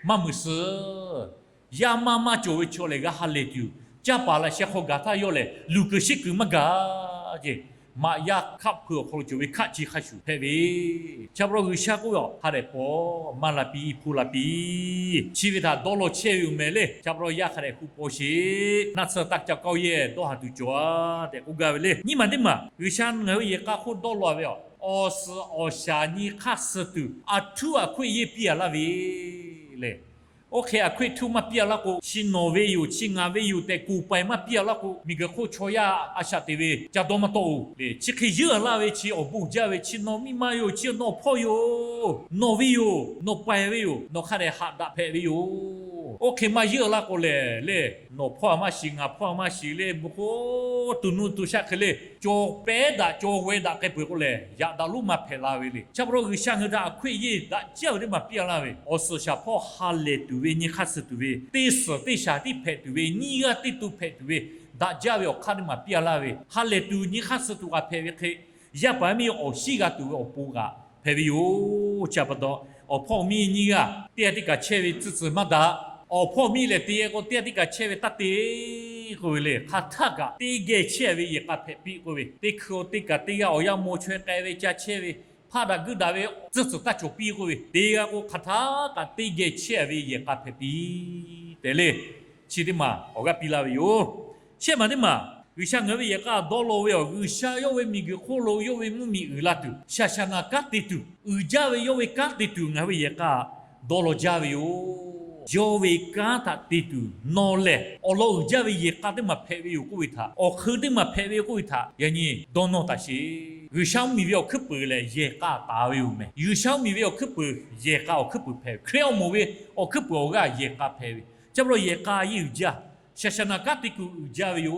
maˇ meuꞈ suhˍ. Yaˇ maˇ maˇ cawˬ ve chaw lehˬ g'a ha lehˬ tuˬ, caˇ paˍ laꞈ sheh hk'aw gaˬ htaˇ yawˇ lehˬ luˬ kuiˬ shiˉ kuiˬ maˇ gaˬ ceˇ. Maꞈ yaˇ hkaˆ hpui awˬ hk'aw lo cawˬ ve hkaˆ ce hk'a shuˍ hpehꞈ ve. Chi pa taw G'uiˬsha k'oˆ ve, hk'a dehꞈ pawˆ, maˇ la piˇ, hpu la piˇ. Chi ve htaꞈ dawˇ law chehˇ ve yoˬ mehˍ le. Chi pa taw yaˇ hk'a dehꞈ hu paw sheˍ. Naˆ tsuhˇ taˇ ca kawˆ yehˇ dawˇ haˍ tuˬ cawˬ-a tehꞈ k'oˆ gaˇ ve le. Nyiˇ maˬ teˇ maˬ G'uiˬsha ngaˬ hui ve yehˬ k'a hk'oˆ dawˇ law ve, awˬ suhˍ awˬ shaˍ nyi hk'aˇ suh tuˬ aˬ htuˉ aˬ hkoˆ yehˇ piˇ-a laˇ ve le. Oˇ hk'e aˬ hkoˆ htuˇ maˇ piˇ-a laˇ k'o, chi nawˬ ve yoˬ, chi ngaˬ ve yoˬ tehꞈ kuˬ paiˍ maˇ piˇ-a laˇ k'o, miˬguiˬ hk'oˆ chaw yaˇ a shaꞈ teꞈ ve ca dawˇ maˇ tawˆ-oˬ le. Chi hk'e yeuˇ-a laˇ ve chi awˬ bon jaˇ ve, chi nawˬ miˇ ma yoˬ, chi nawˬ hpawˇ yoˬ, nawˬ ve yoˬ, nawˬ paiˍ ve yoˬ, nawˬ hk'a dehꞈ haꞈ daꞈ hpehꞈ ve yoˬ. Oˇ hk'e maˇ yeuˇ-a laˇ k'o lehˬ le, nawˬ hpawˇ-a maˇ shiˍ, ngaˬ hpawˇ-a maˇ shiˍ le, mvuhˇ k'oˆ, tuˬ nuˇ tuˬ shaˆ hk'e le, cawˬ pehˉ daꞈ cawˬ g'aweh daꞈ k'ai peuˬ k'o lehˬ, yaꞈ daꞈ lonˉ maˇ hpehꞈ la ve le. Chi pa taw G'uiˬsha ngaˬ hui htaꞈ aˬ hkoˆ yehˇ daꞈ jaˇ ve teˇ maˬ piˇ-a laˇ ve, awˬ suhˍ shaˍ hpawˇ ha lehˬ tuˬ ve nyi hk'aˇ suh tuˬ ve, teˇ suhˍ teˇ shaˍ tiˉ hpehꞈ tuˬ ve, nyiˇ g'aˇ teˇ to hpehꞈ tuˬ ve, daꞈ jaˇ ve awˬ hk'aˇ teˇ maˬ piˇ-a laˇ ve, ha lehˬ tuˬ nyi hk'aˇ suh tuˬ kaꞈ hpehꞈ ve hk'e, yaˇ paˍ yaˇ miˇ awˬ shiˉ g'a tuˬ ve awˬ pon kaꞈ hpehꞈ ve yoˬ. Chi pa taw, awˬ hpawˇ miˇ nyiˇ g'aˇ teˇ g'aˇ teˇ kaˬ chehˇ ve tcuhˇ tcuhˬ maˇ daꞈ. Awˬ hpawˇ miˇ lehˬ te geh k'o teˇ g'aˇ teˇ kaˬ chehˇ ve taˇ te k'oˆ ve le. Hk'aˬ htaˇ kaꞈ teˇ geh chehˇ ve yehˬ k'a hpehꞈ piˇ k'oˆ ve, teˇ hkui teˇ kaˬ teˇ g'aˇ awˬ yanˇ maw chaweh k'ai ve ca chehˇ ve, hpaˇ daꞈ guiˇ daꞈ ve tcuhˇ tcuhˬ taˇ cawˬ piˇ k'oˆ ve, teˇ g'aˇ k'o hk'aˬ htaˇ kaꞈ teˇ geh chehˇ ve yehˬ k'a hpehꞈ piˇ tehꞈ le. Chi teˇ maˬ awˬ g'aˇ piˇ laˇ ve yoˬ. Shehˆ maˬ teˇ maˬ, G'uiˬsha ngaˬ hui ve yehˬ k'a dawˇ law ve awˬ, G'uiˬsha yawˇ ve miˬguiˬ hk'oˆ lo yawˇ ve mvuhˇmiˬ uiˍ la tuˬ, shaˍshaˍnaˍ kanˉ te tuˬ, uiˍ jaˇ ve yawˇ ve kanˉ te tuˬ ngaˬ hui ve yehˬ k'a dawˇ law jaˇ ve yoˬ. Yawˇ ve kanˉ htaꞈ te tuˬ nawˬ lehˬ awˬ lawn uiˍ jaˇ ve yehˬ k'a teˇ maˬ hpehꞈ ve yoˬ k'oˆ ve htaꞈ, awˬ hk'eun teˇ maˬ hpehꞈ ve yoˬ k'oˆ ve htaꞈ yaꞈ nyi dawˇ nawˇ taˍ sheˍ. G'uiˬsha mvuhˇmiˬ ve awˬ hkuiˉ puiˍ lehˬ yehˬ k'a taˍ ve yoˬ mehˬ. G'uiˬsha mvuhˇmiˬ ve awˬ hkuiˉ puiˍ yehˬ k'a awˬ hkuiˉ puiˍ hpehꞈ ve, Hkriꞈ awˬ moˍ ve awˬ hkuiˉ puiˍ awˬ g'aˇ yehˬ k'a hpehꞈ ve. Chi pa taw yehˬ k'a yeˇ uiˍ jaˇ. Shaˍshaˍnaˍ kanˉ te kuˬ uiˍ jaˇ ve yoˬ.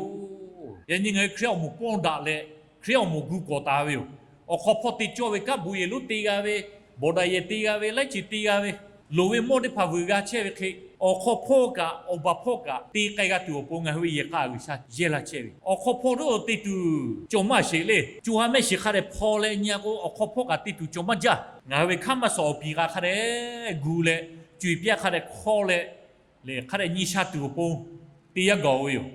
Yaꞈ nyi ngaˬ hui Hkriꞈ awˬ moˍ pawˇ daꞈ leh, Hkriꞈ awˬ moˍ gu kawˍ taˍ ve yoˬ. Awˬ hk'aw hpawˇ te cawˇ ve kanˉ bon yehˬ lonˉ te g'a ve, bawˬ daꞈ yehˬ te g'a ve, laiˉ ceuˬ te g'a ve, loˍ ve mawˇ teˇ hpaˍ vuiˬ g'a chehˇ ve hk'e, awˬ hk'aw hpawˇ kaꞈ awˬ baˬ hpawˇ kaꞈ te k'ai g'a tuˬ awˬ pon ngaˬ hui ve yehˬ k'a G'uiˬsha yehˇ laˇ chehˇ ve. Awˬ hk'aw hpawˇ te tuˬ cawˬ maˇ sheˍ le. Co ha mehˆ shiˍ hk'a dehꞈ hpaw leh nyi-a k'o, awˬ hk'aw hpawˇ kaꞈ te tuˬ cawˬ maˇ jaˇ. Ngaˬ hui ve hkaˉ maˇ suhˍ awˬ piˍ k'a hk'a dehꞈ gu leh, co eˍ piˇ-a hk'a dehꞈ hk'awˇ leh, lehˬ hk'a dehꞈ nyi sha tuˬ awˬ pon te yaˇ gaˬ-oˬ ve yoˬ.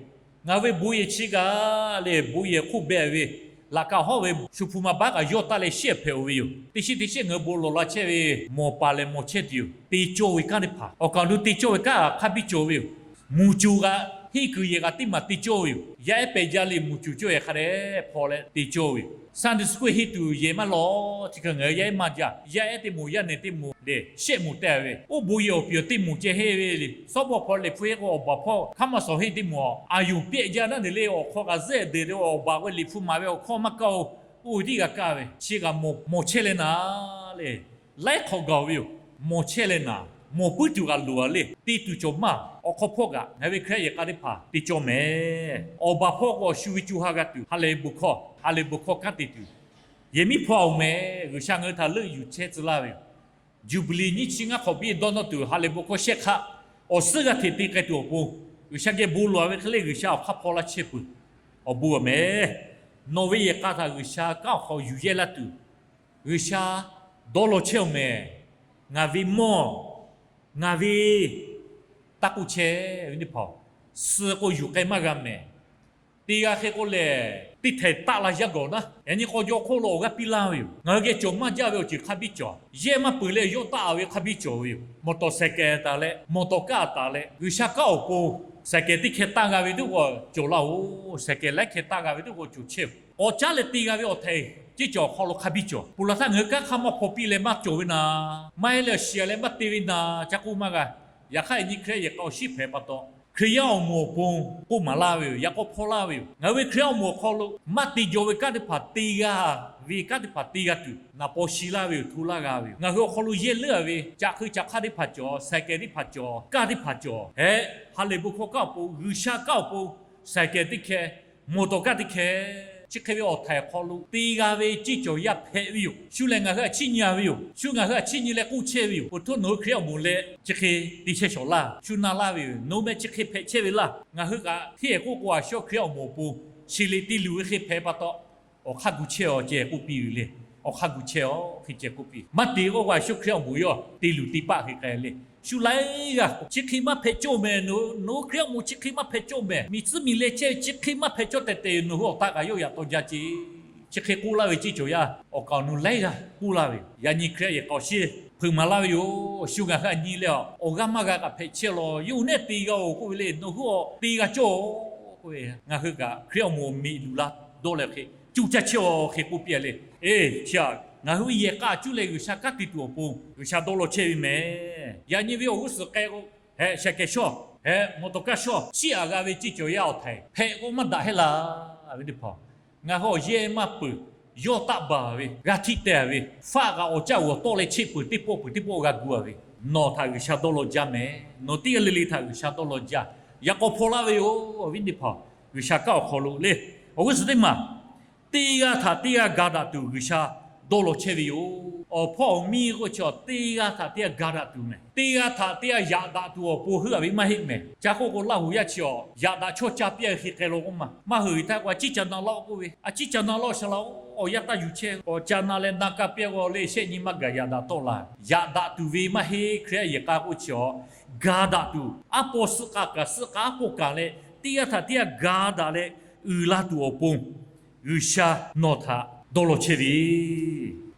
Ngaˬ hui ve bon yehˬ chi kaꞈ lehˬ, bon yehˬ hk'oˆ beh ve, laꞈ ka hawˉ ve shu hpu ma baˆ kaꞈ yawˇ taˇ leh shehˆ hpehꞈ-oˬ ve yoˬ. Teˇ shinˉ teˇ shinˉ ngaˬ hui bon lawˬ la chehˇ ve mawˬ paˍ lehˬ mawˬ chehˇ tuˬ yoˬ. Te cawˇ ve kanˉ teˇ hpaˍ awˬ kaˍ awˬ nu te cawˇ ve kanˉ hk'a biˇ cawˬ ve yoˬ. Mvuhˇ co g'a Hteˇ kuiˬ yehˬ kaꞈ teˇ maˬ te cawˇ ve yoˬ. Yaˇ ehˉ pehꞈ jaˇ le, muˬ cuˬ cawˇ yehˬ hk'a dehꞈ hpaw leh te cawˇ ve yoˬ. Sunday school henˇ tuˬ yehˬ maˇ lawˬ. Chi hk'e ngaˬ hui yaˇ ehˉ maˇ jaˇ. Yaˇ ehˉ teˇ moˍ, yaˇ nehˬ teˇ moˍ lehˬ shehˆ moˍ teh ve, oˇ bon yehˬ awˬ piˍ awˬ teˇ moˍ ceh henˇ ve le. Sawˉ bawˆ hpaw liꞈ hpu henˇ k'o awˬ baˬ hpawˇ hk'aˇ maˇ shawˍ henˇ teˇ moˍ a, a yonˍ pehˆ jaˇ naˉ ne le, awˬ hk'aw kaꞈ zuhˆ deuˬ le, awˬ baˬ k'o liꞈ hpu maˍ ve awˬ hkawˇ maˇ kaˇ-oˬ. Oˇ ve tiˉ g'a kaˇ ve, chi kaꞈ mawˬ chehˇ leh naˍ le. Laiˉ hk'awꞈ gaˬ ve yoˬ. Mawˬ chehˇ leh naˍ, mawˬ puiˉ tuˬ kaꞈ loˍ a le. Te tuˬ cawˬ maˇ. Awˬ hk'aw hpawˇ kaꞈ ngaˬ ve Hkriꞈ yaˇ yehˬ k'a teˇ hpaˍ te cawˇ mehˍ. Awˬ baˬ hpawˇ k'o awˬ shu ve co ha g'a tuˬ, ha lehˬ bon hkawˇ, ha lehˬ bon hkawˇ kanˉ te tuˬ, yehˬ miˉ hpawˇ a oˬ mehˍ. G'uiˬsha ngaˬ hui htaꞈ leuˆ yuˬ chehˇ tcuh laˇ ve yoˬ. Juˇbiˍliˍ nyiˇ chi ngaˇ hk'awꞈ piˇ dawˇ nawˇ tuˬ ha lehˬ bon hkawˇ shehˆ hk'aˆ, awˬ suhˉ g'a hteꞈ te k'ai tuˬ awˬ pon, G'uiˬsha geh bon lawˬ ve hk'e le, G'uiˬsha awˬ hk'aˇ hpaw laˇ chehˇ peuˬ. Awˬ bon a mehˍ. Nawˬ ve yehˬ k'a htaꞈ G'uiˬsha kanˉ awˬ hk'aw yuˬ yehˇ laˇ tuˬ, G'uiˬsha dawˇ law chehˇ oˬ mehˍ. Ngaˬ ve mawˇ, ngaˬ ve taˇ k'oˆ chehˇ ve teˇ hpaˍ, suh k'o yuˬ k'ai maˇ g'a mehˍ. Te g'a hk'e k'o lehˬ, teˇ htaiˍ taˆ la yaˇ gawˬ naˉ, yaꞈ nyi k'aw jaw hk'oˆ lo awˬ g'aˇ piˇ laˇ ve yoˬ. Ngaˬ hui geh cawˬ maˇ jaˇ ve awˬ ceuˬ hk'a biˇ cawˬ. Yehˇ maˇ peuˬ leh yawˇ taˆ a ve hk'a biˇ cawˬ ve yoˬ. Mawˬ tawˍ saiˍ kehˍ taˍ leh, mawˬ tawˍ kaˇ taˍ leh, G'uiˬsha kanˉ awˬ pon saiˍ kehˍ teˇ hkeh taˆ g'a ve teˇ k'o cawˬ laˇ-oˬ. Saiˍ kehˍ laiˉ hkeh taˆ g'a ve teˇ k'o cawˬ chehˇ-oˬ. K'awꞈ caˉ leh te g'a ve awˬ htaiˍ ceˇ cawˬ awˬ hk'aw lo hk'a biˇ cawˬ. Ponˬ laˬ htaˇ ngaˬ hui kanˉ hk'aˇ maˇ hpaw piˇ leh maˇ cawˬ ve naˍ, maˇ heˆ leh shiˍ leh maˇ te ve naˍ ca k'oˆ maˇ g'a. Yaꞈ hk'aˇ yaꞈ nyi Hkriꞈ yaˇ yehˬ k'a awˬ shiˉ hpehꞈ pa taw, Hkriꞈ yaˇ awˬ moˍ awˬ pon k'oˆ maˍ laˇ ve yoˬ. Yaꞈ k'aw hpaw laˇ ve yoˬ. Ngaˬ hui ve Hkriꞈ yaˇ awˬ moˍ awˬ hk'aw lo maˇ te jaw ve kanˉ teˇ hpaˍ te g'a ve kanˉ teˇ hpaˍ te g'a tuˬ, naˍ paw shi laˇ ve yoˬ, hto laˇ g'a ve yoˬ. Ngaˬ hui awˬ hk'aw lo yehˇ leuˉ a ve caꞈ hk'eu caꞈ hk'aˇ teˇ hpaˍ cawˬ, saiˍ kehˍ teˇ hpaˍ cawˬ, kaˇ teˇ hpaˍ cawˬ. Hehꞈ, ha lehˬ bon hkawˇ kanˉ awˬ pon, G'uiˬsha kanˉ awˬ pon, saiˍ kehˍ teˇ hkeh, mawˬ tawˍ kaˇ teˇ hkeh, chi hk'e ve awˬ htaiˍ awˬ hk'aw lo te g'a ve ceˇ cawˬ yaˇ hpehꞈ ve yoˬ. Shu lehˬ ngaˬ hui a chiˇ nyi a ve yoˬ. Shu ngaˬ hui a chiˇ nyi leh k'oˆ chehˇ ve yoˬ. Oˇ htaˇ nawˬ hui Hkriꞈ yaˇ awˬ moˍ leh chi hk'e te chehˇ shawˍ laˇ. Shu na laˇ ve yoˬ. Nawˬ hui meh chi hk'e hpehꞈ chehˇ ve laˇ. Ngaˬ hui kaꞈ hteˇ k'oˆ k'o a shu Hkriꞈ yaˇ awˬ moˍ awˬ pon, chi lehˬ te luˬ ve hk'e hpehꞈ pa taw, awˬ hk'aˇ gu chehˇ-aˬ ceh k'oˆ piˇ ve le. Awˬ hk'aˇ gu chehˇ-aˬ hk'e ceh k'oˆ piˇ. Maˇ te k'oˆ k'o a shu Hkriꞈ yaˇ awˬ moˍ yawˇ te luˬ te paˆ hk'e k'ai le. Shu laiˉ g'aˇ chi hk'e maˇ hpehꞈ cawˇ mehˍ. Nawˬ hui Hkriꞈ yaˇ awˬ moˍ chi hk'e maˇ hpehꞈ cawˇ mehˍ. Miˬ tcuhˉ miˬ leh chehˇ ve chi hk'e maˇ hpehꞈ cawˇ tehꞈ tehꞈ nawˬ hui awˬ htaꞈ kaꞈ yawˇ yaꞈ taw jaˇ ceˇ. Chi hk'e k'oˆ laˇ ve ceˇ cawˬ yaˇ awˬ kaˍ awˬ nu laiˉ g'aˇ k'oˆ laˇ ve yoˬ. Yaꞈ nyi Hkriꞈ yaˇ yehˬ k'a awˬ shiˉ hpeuꞈ maˍ laˇ ve yoˬ. Shu ngaˬ hui a nyi leh a, awˬ g'aˇ maˇ g'a kaꞈ hpehꞈ chehˇ law. Yawˇ hui nehˉ te g'a-oˬ k'oˆ ve le. Nawˬ hui awˬ te g'a cawˇ-oˬ k'oˆ ve, ngaˬ hui kaꞈ Hkriꞈ yaˇ awˬ moˍ miˬ luˬ la dawˇ leh hk'e, cuˇ caˇ chehˇ-aˬ hk'e k'oˆ piˇ a le. Eˬ, chi a, ngaˬ hui ve yehˬ k'a cuˇ leh G'uiˬsha kanˉ te tuˬ awˬ pon G'uiˬsha dawˇ law chehˇ ve mehˍ. Yaꞈ nyi ve awˬ g'uˇ suhˍ k'ai k'o, hehꞈ, sha kehˬ shawˇ, hehꞈ, mawˬ tawˍ kaˇ shawˇ, chiˇ aꞈ g'a ve ceˇ cawˬ yaˇ awˬ htaiˍ hpehꞈ k'o maˇ daꞈ heˆ laˇ ve teˇ hpaˍ. Ngaˬ hui awˬ yehˇ maˇ peuˬ, yawˇ taˆ baˬ ve, g'a htiˇ teh ve, faˆ kaꞈ awˬ caˇ g'awˬ tawˆ leh cheˆ peuˬ teˇ pawˆ peuˬ teˇ pawˆ g'a gu a ve, nawˬ htaꞈ G'uiˬsha dawˇ law jaˇ mehˍ. Nawˬ teˇ g'aˇ le le htaꞈ G'uiˬsha dawˇ law jaˇ. Yaꞈ k'aw hpaw laˇ ve yoˬ. Awˬ viˉ teˇ hpaˍ, G'uiˬsha kanˉ awˬ hk'aw lo le, awˬ g'uˇ suhˍ teˇ maˬ teˇ g'aˇ htaꞈ teˇ g'aˇ ga daꞈ tuˬ G'uiˬsha dawˇ law chehˇ ve yoˬ. Awˬ hpawˇ awˬ miˇ k'oˆ chi a teˇ g'aˇ htaꞈ teˇ g'aˇ ga daꞈ tuˬ mehˍ. Teˇ g'aˇ htaꞈ teˇ g'aˇ yaꞈ daꞈ tuˬ awˬ pon heuˆ a ve maˇ heˆ mehˍ. Ca k'oˆ k'o Laˇ huˍ yaˇ chi a yaꞈ daꞈ chawˇ caˇ piˇ a ve hk'e k'ai law k'oˆ ma. Maˇ hui ve htaˇ k'o a ciˉ ca na laˇ-oˆ k'oˆ ve, a ciˉ ca na laˇ-oˆ shaˍ laˇ-oˆ. Awˬ yanˇ taˇ yuˬ chehˇ k'o ca na leh na kaˇ piˇ-a g'aw le, shehˆ nyi maˇ gaˬ yaꞈ daꞈ tawˆ la. Yaꞈ daꞈ tuˬ ve maˇ heˆ. Hkriꞈ yaˇ yehˬ k'a k'oˆ chi a ga daꞈ tuˬ, aˉ pawˇ suhˆ k'a kaꞈ suhˆ k'a aˉ pawˇ kaꞈ leh teˇ g'aˇ htaꞈ teˇ g'aˇ ga daꞈ leh uiˍ la tuˬ awˬ pon G'uiˬsha nawˬ htaꞈ dawˇ law chehˇ ve,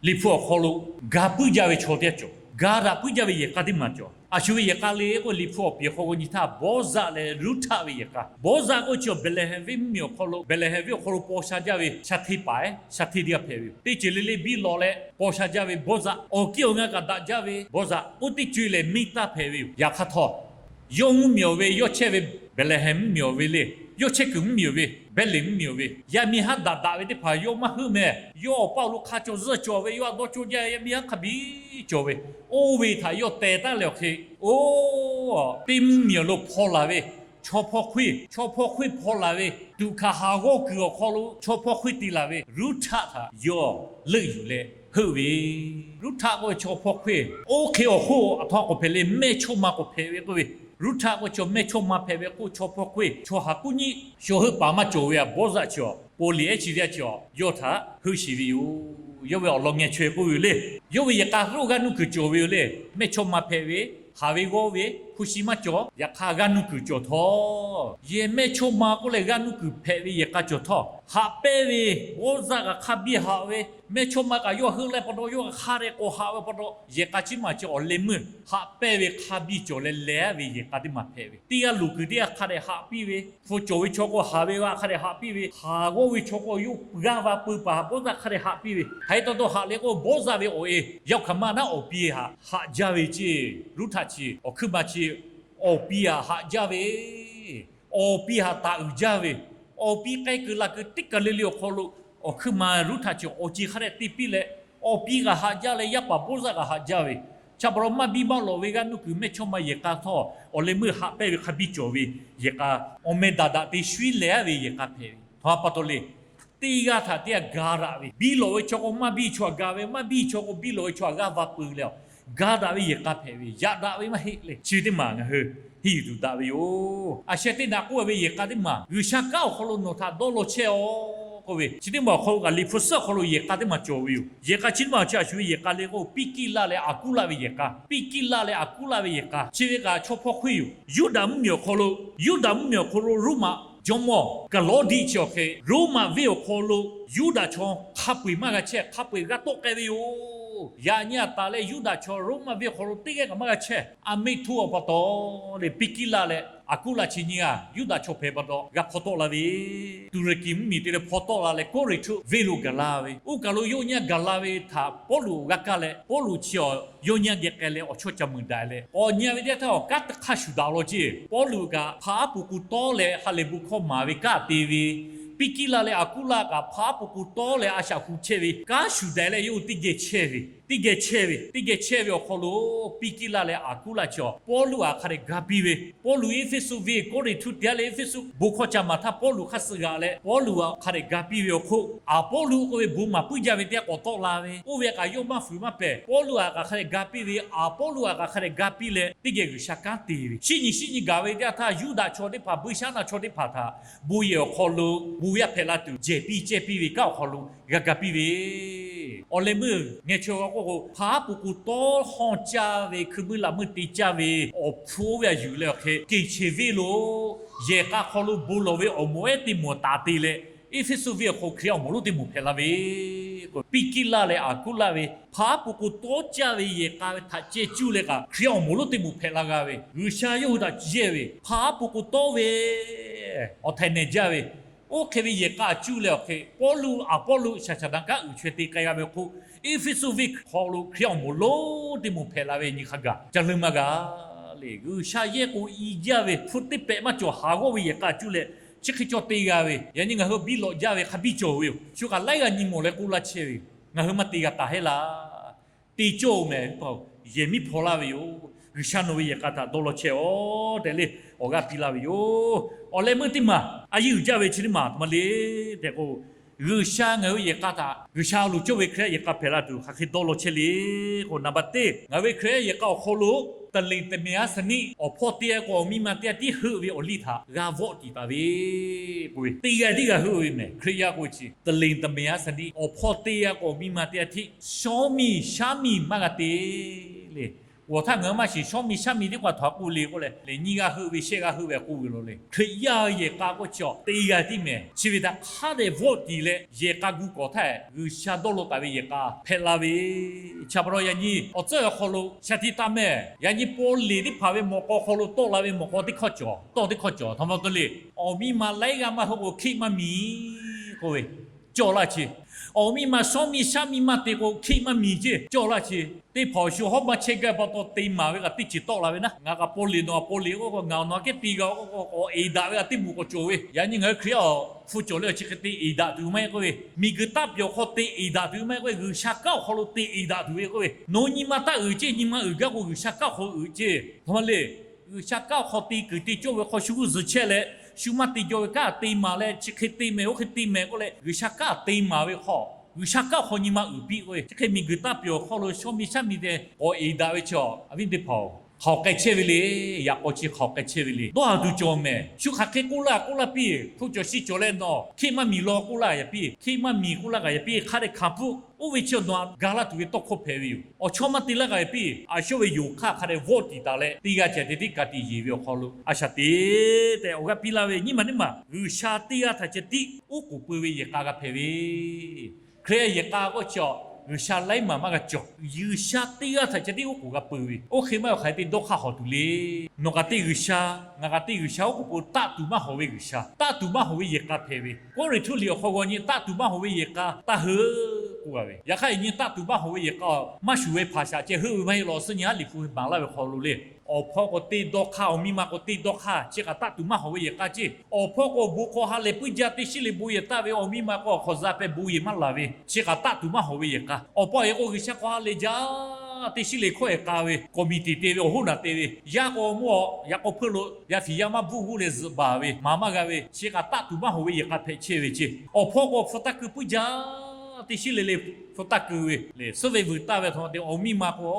Liꞈ hpu awˬ hk'aw lo ga puiˉ jaˇ ve chaw teˇ g'aˇ cawˬ. Ga daꞈ puiˉ jaˇ ve yehˬ k'a teˇ maˬ cawˬ. A shu ve yehˬ k'a le k'oˆ Liꞈ hpu awˬ piˍ hk'aw k'o nyi htaˇ Bawˇzaˆ leh Ruˇhtaˆ ve yehˬ k'a. Bawˇzaˆ k'oˆ chi Behˍlehˍhehnˍ venˇ mvuhˇmiˬ awˬ hk'aw lo, Behˍlehˍhehnˍ venˇ awˬ hk'aw lo paw sha jaˇ ve sha hteˇ paˍ-eˬ, sha hteˇ teˇ g'aˇ hpehꞈ ve yoˬ. Teˇ ceuˬ le le biˇ lawꞈ leh paw sha jaˇ ve Bawˇzaˆ, awˬ kiˇ awˬ nga kaꞈ daꞈ jaˇ ve Bawˇzaˆ, oˇ teˇ co e lehˬ miˇ taˇ hpehꞈ ve yoˬ. Yaꞈ hk'aˇ htawˇ, yawˇ mvuhˇmiˬ awˬ ve yawˇ chehˇ ve Behˍlehˍhehnˍ mvuhˇmiˬ awˬ ve le, yawˇ chehˇ kuiˬ mvuhˇmiˬ awˬ ve, Behˇleˍ mvuhˇmiˬ awˬ ve, yaˇ miˇ haˉ daꞈ daꞈ ve teˇ hpaˍ yawˇ maˇ heuˆ mehˍ. Yawˇ awˬ paˇ awˬ lo hk'a caw zuhˆ caw ve, yawˇ a dawˇ cawˇ jaˇ yaˇ miˇ haˉ hk'a biˇ cawˬ ve, oˇ ve htaꞈ yawˇ teh taˉ leh awˬ hk'e, oˇ teˇ mvuhˇmiˬ awˬ lo hpaw laˬ ve chaw hpawˇ hk'oˆ, chaw hpawˇ hk'oˆ hpaw laˬ ve tuꞈ hkanˍ haˍ g'awˇ kuiˬ awˬ hk'aw lo chaw hpawˇ hk'oˆ te laˬ ve Ruˇhtaˆ htaꞈ yawˇ leuˆ yuˬ leh heuˆ ve. Ruˇhtaˆ k'oˆ ve chaw hpawˇ hk'oˆ, oˇ hk'e awˬ hk'oˆ a htaˇ k'awꞈ hpehꞈ le, mehˇchawˇma k'awꞈ hpehꞈ ve k'oˆ ve. Ruˇhtaˆ k'oˆ chaw mehˇchawˇma hpehꞈ ve k'oˆ, chaw hpawˇ hk'oˆ, chaw haˍ kuˉ nyiˆ, shaw heuˆ paˍ maˇ cawˬ ve a Bawˇzaˆ chi a, paw liꞈ ehˉ chi ve a chi a, yawˇ htaꞈ heuˆ shiˍ ve yoˬ. Yawˇ ve awˬ lawn ngeh chaweh k'oˆ ve yoˬ le. Yawˇ ve yehˬ k'a roˆ g'aˇ nuˇ kuiˬ cawˬ ve yoˬ le. Mehˇchawˇma hpehꞈ ve, haˍ ve g'awˇ ve, Hpu shi maˇ cawˬ. Yaꞈ hk'aˇ g'aˇ nuˇ kuiˬ cawˬ htawˇ, yehˬ mehˇchawˇma k'oˆ leh g'aˇ nuˇ kuiˬ hpehꞈ ve yehˬ k'a cawˬ htawˇ, haꞈ pehnˇ ve, bawˇ zaˆ kaꞈ hk'a biˇ haꞈ ve, mehˇchawˇma kaꞈ yawˇ heuˆ leh pa taw, yawˇ hk'a dehꞈ k'awꞈ haꞈ ve pa taw, yehˬ k'a chi maˬ chi awˬ leh meuˇ haꞈ pehnˇ ve hk'a biˇ cawˬ leh leh ve yehˬ k'a teˇ maˬ hpehꞈ ve. Teˇ g'aˇ luˬ kuiˬ teˇ g'aˇ hk'a dehꞈ haꞈ piˇ ve, hpu cawˬ ve chaw k'o haꞈ ve g'a hk'a dehꞈ haꞈ piˇ ve, haˍ g'awˇ ve chaw k'o yawˇ g'aˇ va peu paˍ bawˇ zaˆ hk'a dehꞈ haꞈ piˇ ve. Hk'aˬ hk'e taw taw haꞈ leh k'o, bawˇ zaˆ ve awˬ e yaꞈ hk'aˬ ma naˉ awˬ pi haꞈ jaˇ ve ceˇ. Ruˇhtaꞈ chi awˬ hkuiˉ ma chi awˬ pi haꞈ haꞈ jaˇ ve, awˬ pi haꞈ taˍ uiˍ jaˇ ve, awˬ pi k'ai kuiˬ laˬ kuiˬ teˇ kaˬ le le awˬ hk'aw lo, awˬ hkuiˉ ma Ruˇhtaꞈ chi awˬ ceˬ hk'a dehꞈ te piˇ leh, awˬ pi kaꞈ haꞈ jaˇ leh yaˇ paˍ bawˇ zaˆ kaꞈ haꞈ jaˇ ve, chi pa taw maˇ biˇ maˇ lawꞈ ve g'aˇ nuˇ kuiˬ mehˇchawˇma yehˬ k'a htawˇ, awˬ leh meuˇ haꞈ pehnˇ ve hk'a biˇ cawˬ ve yehˬ k'a, awˬ meh daꞈ daꞈ te shuiˉ leh ve yehˬ k'a hpehꞈ ve. Hk'aˬ ma pa taw le, teˇ g'aˇ htaꞈ teˇ g'aˇ ga daꞈ ve, biˇ lawꞈ ve chaw k'o maˇ biˇ chaw htaꞈ ga ve, maˇ biˇ chaw k'o biˇ lawꞈ ve chaw htaꞈ g'aˇ va peu leh, ga daꞈ ve yehˬ k'a hpehꞈ ve, yaꞈ daꞈ ve maˇ heˆ leh, chi ve teˇ maˬ ngaˬ hui henˇ yuˬ tuˬ daꞈ ve yoˬ. A sheh teˇ naꞈ k'oˆ ve yehˬ k'a teˇ maˬ, G'uiˬsha kanˉ awˬ hk'aw lo nawˬ htaꞈ dawˇ law chehˇ-oˆ k'oˆ ve, chi teˇ maˬ awˬ hk'aw lo kaꞈ Liꞈ hpu suhˉ awˬ hk'aw lo yehˬ k'a teˇ maˬ cawˬ ve yoˬ. Yehˬ k'a chi teˇ maˬ chi a shu ve yehˬ k'a le k'o, Piˇkiˇlaˆ leh Aˍkuˉlaˆ ve yehˬ k'a. Piˇkiˇlaˆ leh Aˍkuˉlaˆ ve yehˬ k'a chi ve kaꞈ chaw hpawˇ hk'oˆ yoˬ. Yuˇdaꞈ mvuhˇmiˬ awˬ hk'aw lo, Yuˇdaꞈ mvuhˇmiˬ awˬ hk'aw lo Roˉmaꞈ jawˇmawˇ Kaˍlawˇdiˆ chi awˬ hk'e, Roˉmaꞈ venˇ awˬ hk'aw lo Yuˇdaꞈ chaw hk'a peu-eˬ maˇ g'a chehˇ, hk'a peu-eˬ g'a tawˆ k'ai ve yoˬ. Yaꞈ nyi a taˍ leh Yuˇdaꞈ chaw Roˉmaꞈ venˇ awˬ hk'aw lo teˇ g'aˇ kaꞈ maˇ g'a chehˇ. A meˆ htoˇ awˬ pa taw leh Piˇkiˇlaˆ leh Aˍkuˉlaˆ chi nyiˇ g'aˇ Yuˇdaꞈ chaw hpehꞈ pa taw g'a hpaw tawˆ la ve, Tuˍraˍkiˍ mvuhˇmiˬ te leh hpaw tawˆ la leh Kawˇrenˍhtuˆ venˇ lo gaˬ la ve. Oˇ kaˬ lo yawˇ nyiˇ g'aˇ gaˬ la ve htaꞈ Pawˇluꞈ g'a kaˇ leh, Pawˇluꞈ chi awˬ yawˇ nyiˇ g'aˇ geh k'ai leh awˬ chawˇ ca meuˍ daꞈ leh, k'awꞈ nyi ve teˇ g'aˇ htaˇ awˬ kanˉ teˇ hk'aˇ shuˍ daꞈ law ceˇ. Pawˇluꞈ kaꞈ hpaˍ aˉ pu k'u tawˉ leh ha lehˬ bon hkawˇ maˍ ve kanˉ te ve, Piˇkiˇlaˆ leh Aˍkuˉlaˆ kaꞈ hpaˍ aˉ pu k'u tawˉ leh a shaꞈ hu chehˇ ve kanˉ shuˍ daꞈ leh yawˇ hui teˇ geh chehˇ ve, teˇ geh chehˇ ve, teˇ geh chehˇ ve awˬ hk'aw lo Piˇkiˇlaˆ leh Aˍkuˉlaˆ chi awˬ Pawˇluꞈ htaꞈ hk'a dehꞈ ga piˇ ve, Pawˇluꞈ Eˇfeˇsuꞈ venˇ Kawˇrenˍhtuˆ te leh Eˇfeˇsuꞈ bon hkawˇ ca maˍ htaˇ Pawˇluꞈ hk'aˇ suh g'aꞈ leh Pawˇluꞈ htaꞈ hk'a dehꞈ ga piˇ ve awˬ hk'oˆ, Aˍpawˇluꞈ k'oˆ ve bon maˍ puiˉ jaˇ ve teˇ g'aˇ k'awꞈ tawˆ la ve, oˇ ve kaꞈ yawˇ maˇ fuiˍ maˇ pehˍ. Pawˇluꞈ htaꞈ kaꞈ hk'a dehꞈ ga piˇ ve, Aˍpawˇluꞈ htaꞈ kaꞈ hk'a dehꞈ ga piˇ leh teˇ geh G'uiˬsha kanˉ te ve, shinˉ nyi shinˉ nyi gaˬ ve teˇ g'aˇ htaˇ Yuˇdaꞈ chaw teˇ hpaˍ, buiˇshaˆnaˆ chaw teˇ hpaˍ htaꞈ bon yehˬ awˬ hk'aw lo bon yaˇ hpehꞈ la tuˬ jehˬ piˇ cehˇ piˇ ve kanˉ awˬ hk'aw lo g'a ga piˇ ve, awˬ leh meuˇ ngeh chaweh g'a k'oˆ k'o, hpaˍ aˉ pu k'u tawˉ hawˇ caˇ ve, hkui meuˇ laꞈ meuˇ te caˇ ve awˬ hpu oˇ ve a yuˬ leh awˬ hk'e, Keˍcheˍ venˇ lo yehˬ k'a hk'aw lo bon lawˬ ve awˬ moˍ ehˉ teˇ moˍ taˍ te leh, Eˇfeˇsuꞈ venˇ awˬ hk'aw Hkriꞈ yaˇ awˬ moˍ lonˉ teˇ moˍ hpehꞈ la ve, Piˇkiˇlaˆ leh Aˍkuˉlaˆ ve hpaˍ aˉ pu k'u tawˉ caˇ ve yehˬ k'a ve htaꞈ ceh cuˇ leh kaꞈ Hkriꞈ yaˇ awˬ moˍ lonˉ teˇ moˍ hpehꞈ la g'a ve, G'uiˬsha yawˇ hui htaꞈ yehˇ ve hpaˍ aˉ pu k'u tawˉ ve awˬ htaiˍ nehˬ jaˇ ve, oˇ hk'e ve yehˬ k'a cuˇ leh awˬ hk'e Pawˇluꞈ Aˍpawˇluꞈ shaˍ shaˍ daꞈ kanˉ uiˍ chaweh te k'ai g'a ve awˬ hk'oˆ, Eˇfeˇsuꞈ venˇ hk'aw lo Hkriꞈ yaˇ awˬ moˍ lonˉ teˇ moˍ hpehꞈ la ve nyi hk'a gaˬ ca leuˇ maˇ g'a le. G'uiˬsha yehˇ k'o i jaˇ ve hpu teˇ pehꞈ maˇ cawˬ, haˍ g'awˇ ve yehˬ k'a cuˇ leh chi hk'e cawˬ te g'a ve, yaꞈ nyi ngaˬ hui biˇ lawꞈ jaˇ ve hk'a biˇ cawˬ ve yoˬ. Shu kaꞈ laiˉ g'aˇ nyi mawˬ leh k'oˆ laˇ chehˇ ve, ngaˬ hui maˇ te g'a taˍ heˆ laˇ. Te cawˇ-oˬ mehˍ, yehˬ miˉ hpaw laˇ ve yoˬ. G'uiˬsha nawˬ ve yehˬ k'a htaꞈ dawˇ law chehˇ-oˆ tehꞈ le awˬ g'aˇ piˇ laˇ ve yoˬ. Awˬ leh meuˇ teˇ maˬ a yehˇ uiˍ jaˇ ve chi teˇ maˬ a htoꞈ ma le tehꞈ k'o, G'uiˬsha ngaˬ hui yehˬ k'a htaꞈ G'uiˬsha loˍ cawˇ ve Hkriꞈ yaˇ yehˬ k'a hpehꞈ la tuˬ hk'aˬ hk'e dawˇ law chehˇ le k'o, naˍ baˬ teˇ ngaˬ hui ve Hkriꞈ yaˇ yehˬ k'a awˬ hk'aw lo ตะเลงตะแมงอาสนิ awˬ hpawˇ teˇ g'aˇ k'o awˬ miˇ ma teˇ g'aˇ tiˉ heuˆ ve awˬ liˇ htaꞈ g'a vawˆ tiˍ taˍ ve k'oˆ ve, teˇ g'aˇ tiˉ g'a heuˆ ve mehˍ. Hkriꞈ yaˇ k'o chi ตะเลงตะแมงอาสนิ awˬ hpawˇ teˇ g'aˇ k'o awˬ miˇ ma teˇ g'aˇ tiˉ shawˉ miˇ shaˉ miˇ maˇ g'a te le. Awˬ htaˇ ngaˬ hui maˇ shiˍ shawˉ miˇ shaˉ miˇ teˇ hpaˍ htaꞈ k'oˆ le k'oˆ leh, lehˬ nyiˇ g'aˇ heuˆ ve shehˆ g'aˇ heuˆ ve k'oˆ ve law le. Hkriꞈ yaˇ yehˬ k'a k'o chi teˇ g'aˇ tiˉ mehˍ. Chi ve htaꞈ hk'a dehꞈ vawˆ tiˍ leh yehˬ k'a gu k'awꞈ htaˇ, G'uiˬsha dawˇ law taˍ ve yehˬ k'a hpehꞈ la ve, chi pa taw yaꞈ nyi awˬ tcuhˉ awˬ hk'aw lo shaˍ tiꞈ taˍ mehˍ. Yaꞈ nyi paw leˬ teˇ hpaˍ ve mawꞈ k'aw hk'aw lo tawˆ la ve mawꞈ k'aw teˇ hkawˇ cawˬ, tawˇ teˇ hkawˇ cawˬ. Htaꞈ ma pa taw le, awˬ miˇ ma laiˉ g'aˇ maˇ heuˆ k'o hkiˆ maˇ miˬ k'oˆ ve, cawˇ laˇ chi. Awˬ miˇ ma shawˉ miˇ shaˉ miˇ maˇ te k'o hkiˆ maˇ miˬ ceˇ, cawˇ laˇ chi. Teˇ hpaˍ awˬ shu hawˉ maˇ chehˇ gaˇ pa taw te maˍ ve kaꞈ teˇ ceuˬ tawˆ la ve naˉ. Ngaˬ kaꞈ paw leˬ, nawˬ kaꞈ paw leˬ k'oˆ k'o, ngaˬ awˬ nawˬ kehˉ te g'a k'oˆ k'o, k'awꞈ eˍ daꞈ ve kaꞈ teˇ moˍ k'awꞈ cawˬ ve. Yaꞈ nyi ngaˬ hui Hkriꞈ yaˇ awˬ hpu cawˬ leh awˬ chi hk'e te eˍ daꞈ tuˬ maˇ heˆ k'oˆ ve, miˬguiˬ taˇ pyawˬ hk'aw te eˍ daꞈ tuˬ maˇ heˆ k'oˆ ve, G'uiˬsha kanˉ awˬ hk'aw lo te eˬ daꞈ tuˬ ve k'oˆ ve, nawˬ nyi ma taˇ uiˍ ceˇ, nyi ma uiˍ gaˇ k'o G'uiˬsha kanˉ hk'aw uiˍ ceˇ. Htaꞈ ma le, G'uiˬsha kanˉ awˬ hk'aw te kuiˬ te cawˇ ve hk'aw shu g'uˇ zuhˬ chehˇ leh, shu maˇ te jaw ve kanˉ te maˍ leh, chi hk'e te mehˍ, oˇ hk'e te mehˍ k'oˆ leh, G'uiˬsha kanˉ te maˍ ve hk'aw, G'uiˬsha kanˉ hk'aw nyi ma uiˍ piˇ k'oˆ ve, chi hk'e miˬguiˬ taˇ pyawˬ hk'aw lo shawˉ miˇ shaˉ miˇ te k'awꞈ eˍ daꞈ ve chi a viˉ teˇ hpaˍ-oˬ, hk'aoˍ k'ai chehˇ ve le. Yaꞈ k'aw chi hk'aoˍ k'ai chehˇ ve le. Dawˇ haˍ tuˬ cawˬ mehˍ. Shu hk'aˬ hk'e k'oˆ laˇ k'oˆ laˇ piˇ, hto cawˬ shi cawˬ leh nawˬ hkiˆ maˇ miˬ law k'oˆ laˇ yaꞈ piˇ, hkiˆ maˇ miˬ k'oˆ laˇ kaꞈ yaꞈ piˇ, hk'a dehꞈ hkanˍ pfuhˆ. Oˇ ve chi nawˬ htaꞈ ga laˇ tuˬ ve tawˇ hkawˇ hpehꞈ ve yoˬ. Awˬ chawˇ maˇ te laˇ kaꞈ yaꞈ piˇ, a shu ve yoˬ hk'aˇ hk'a dehꞈ vawˆ tiˍ taˍ leh teˇ g'aˇ ceh te tiˉ ka tiꞈ yeˬ ve awˬ hk'aw lo a shaꞈ teꞈ tehꞈ awˬ g'aˇ piˇ laˇ ve nyiˇ maˬ nyiˇ maˬ G'uiˬsha teˇ g'aˇ htaꞈ ceh tiˉ oˉ k'oˍ pui ve yehˬ k'a g'a hpehꞈ ve. Hkriꞈ yaˇ yehˬ k'a k'oˆ chi a, G'uiˬsha laiˉ maˬ maˇ g'a cawˬ. G'uiˬsha teˇ g'aˇ htaꞈ ceh tiˉ oˉ k'oˍ g'a pui ve. Oˇ hk'e maˇ heˆ hk'aˬ hk'e te dawˇ hk'aˇ hawˍ tuˬ le. Nawˬ kaꞈ teˇ G'uiˬsha, ngaˬ kaꞈ teˇ G'uiˬsha oˉ k'oˍ pui, taˆ tuˬ maˇ hawˍ ve G'uiˬsha, taˆ tuˬ maˇ hawˍ ve yehˬ k'a hpehꞈ ve. Kawˇrenˍhtuˆ liꞈ awˬ hk'aw g'aw nyi taˆ tuˬ maˇ hawˍ ve yehˬ k'a taˇ heuˆ k'oˆ g'a ve. Yaꞈ hk'aˇ nyi taˆ tuˬ maˇ hawˍ ve yehˬ k'a maˇ shuˍ ve hpaˍ shaꞈ ceh heuˆ ve maˇ heˆ law, suhˉ nyi haˉ liꞈ hpu maˍ laˇ ve hk'aw lo le. Awˬ hpawˇ k'o teˇ dawˇ hk'aˇ, awˬ miˇ ma k'o teˇ dawˇ hk'aˇ, chi kaꞈ taˆ tuˬ maˇ hawˍ ve yehˬ k'a ceˇ. Awˬ hpawˇ k'o bon hk'aw ha lehˬ puiˉ jaˇ, teˇ shiˉ le bon yehˬ taˆ ve, awˬ miˇ ma k'o awˬ hk'awꞈ za peh bon yehˬ maˇ laˬ ve, chi kaꞈ taˆ tuˬ maˇ hawˍ ve yehˬ k'a. Awˬ pa awˬ e k'o G'uiˬsha hk'aw ha lehˬ jaˇ, teˇ shiˉ le hkawˇ yehˬ k'a ve, committee te ve, awˬ hoˉ naˬ te ve, yaˇ k'o mvuhˇ awˬ yaꞈ k'aw hpeuˇ lo yaˇ fiˍ yaˇ maˇ bvuhˆ g'uˇ leh zuhꞈ baˬ ve, maˍ maˇ g'a ve, chi kaꞈ taˆ tuˬ maˇ hawˍ ve yehˬ k'a hpehꞈ chehˇ ve ceˇ. Awˬ hpawˇ k'o hpu taˇ keu puiˉ jaˇ, teˇ shiˉ le le hpu taˇ keu ve le, suhˉ ve vuiˬ taˇ ve htaꞈ ma te, awˬ miˇ ma k'o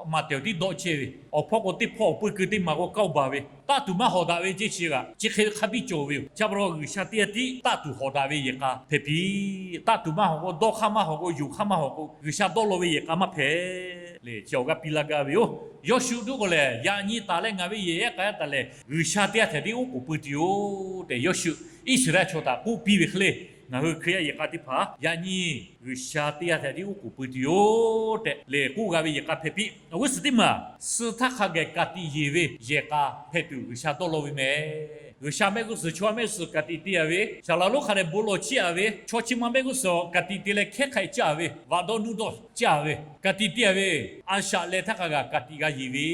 maˍ tehˬ awˬ tiˉ dawˆ chehˇ ve, awˬ hpawˇ k'o teˇ hpawˇ awˬ pui keu teˇ maˬ k'o kaoˇ baˬ ve, taˆ tuˬ maˇ hawˍ daꞈ ve ceˇ. Chi kaꞈ chi hk'e ve hk'a biˇ cawˬ ve yoˬ. Chi pa taw G'uiˬsha teˇ g'aˇ tiˉ taˆ tuˬ hawˍ daꞈ ve yehˬ k'a hpehꞈ piˇ. Taˆ tuˬ maˇ hawˍ k'o, dawˇ hk'aˇ maˇ hawˍ k'o, yoˬ hk'aˇ maˇ hawˍ k'o, G'uiˬsha dawˇ law ve yehˬ k'a maˇ hpehꞈ le. Chi awˬ g'aˇ piˇ laˇ gaˇ ve yoˬ. Yawˇshuˆ duˇ k'o lehˬ, yaꞈ nyi taˍ leh ngaˬ ve yehˬ yaˇ k'a yaˇ taˍ lehˬ, G'uiˬsha teˇ g'aˇ htaꞈ tiˉ oˉ k'oˍ pui tuˬ yoˬ tehꞈ Yawˇshuˆ Iˉsaˍreˍlaˆ chaw htaꞈ k'oˆ piˇ ve hk'e le, ngaˬ hui Hkriꞈ yaˇ yehˬ k'a teˇ hpaˍ yaꞈ nyi G'uiˬsha teˇ g'aˇ htaꞈ tiˉ oˉ k'oˍ pui tuˬ yoˬ tehꞈ lehˬ k'oˆ g'a ve yehˬ k'a hpehꞈ piˇ. Awˬ g'uˇ suhˍ teˇ maˬ suh htaˇ hk'a gaˬ ka tiꞈ yeˬ ve yehˬ k'a hpehꞈ tuˬ G'uiˬsha dawˇ law ve mehˍ. G'uiˬsha mehˆ g'uˇ suhˍ, chaw mehˆ g'uˇ suhˍ ka tiꞈ te a ve, saˍ laˍ lonˉ hk'a dehꞈ bon lawˬ chiˇ a ve, chaw chi ma mehˆ g'uˇ suhˍ ka tiꞈ te leh hkehˉ hk'ai caˇ ve, vaꞈ dawˇ nuˇ dawˇ caˇ ve, ka tiꞈ te a ve, a shaꞈ leh htaˇ hk'a gaˬ ka tiꞈ g'a yeˬ ve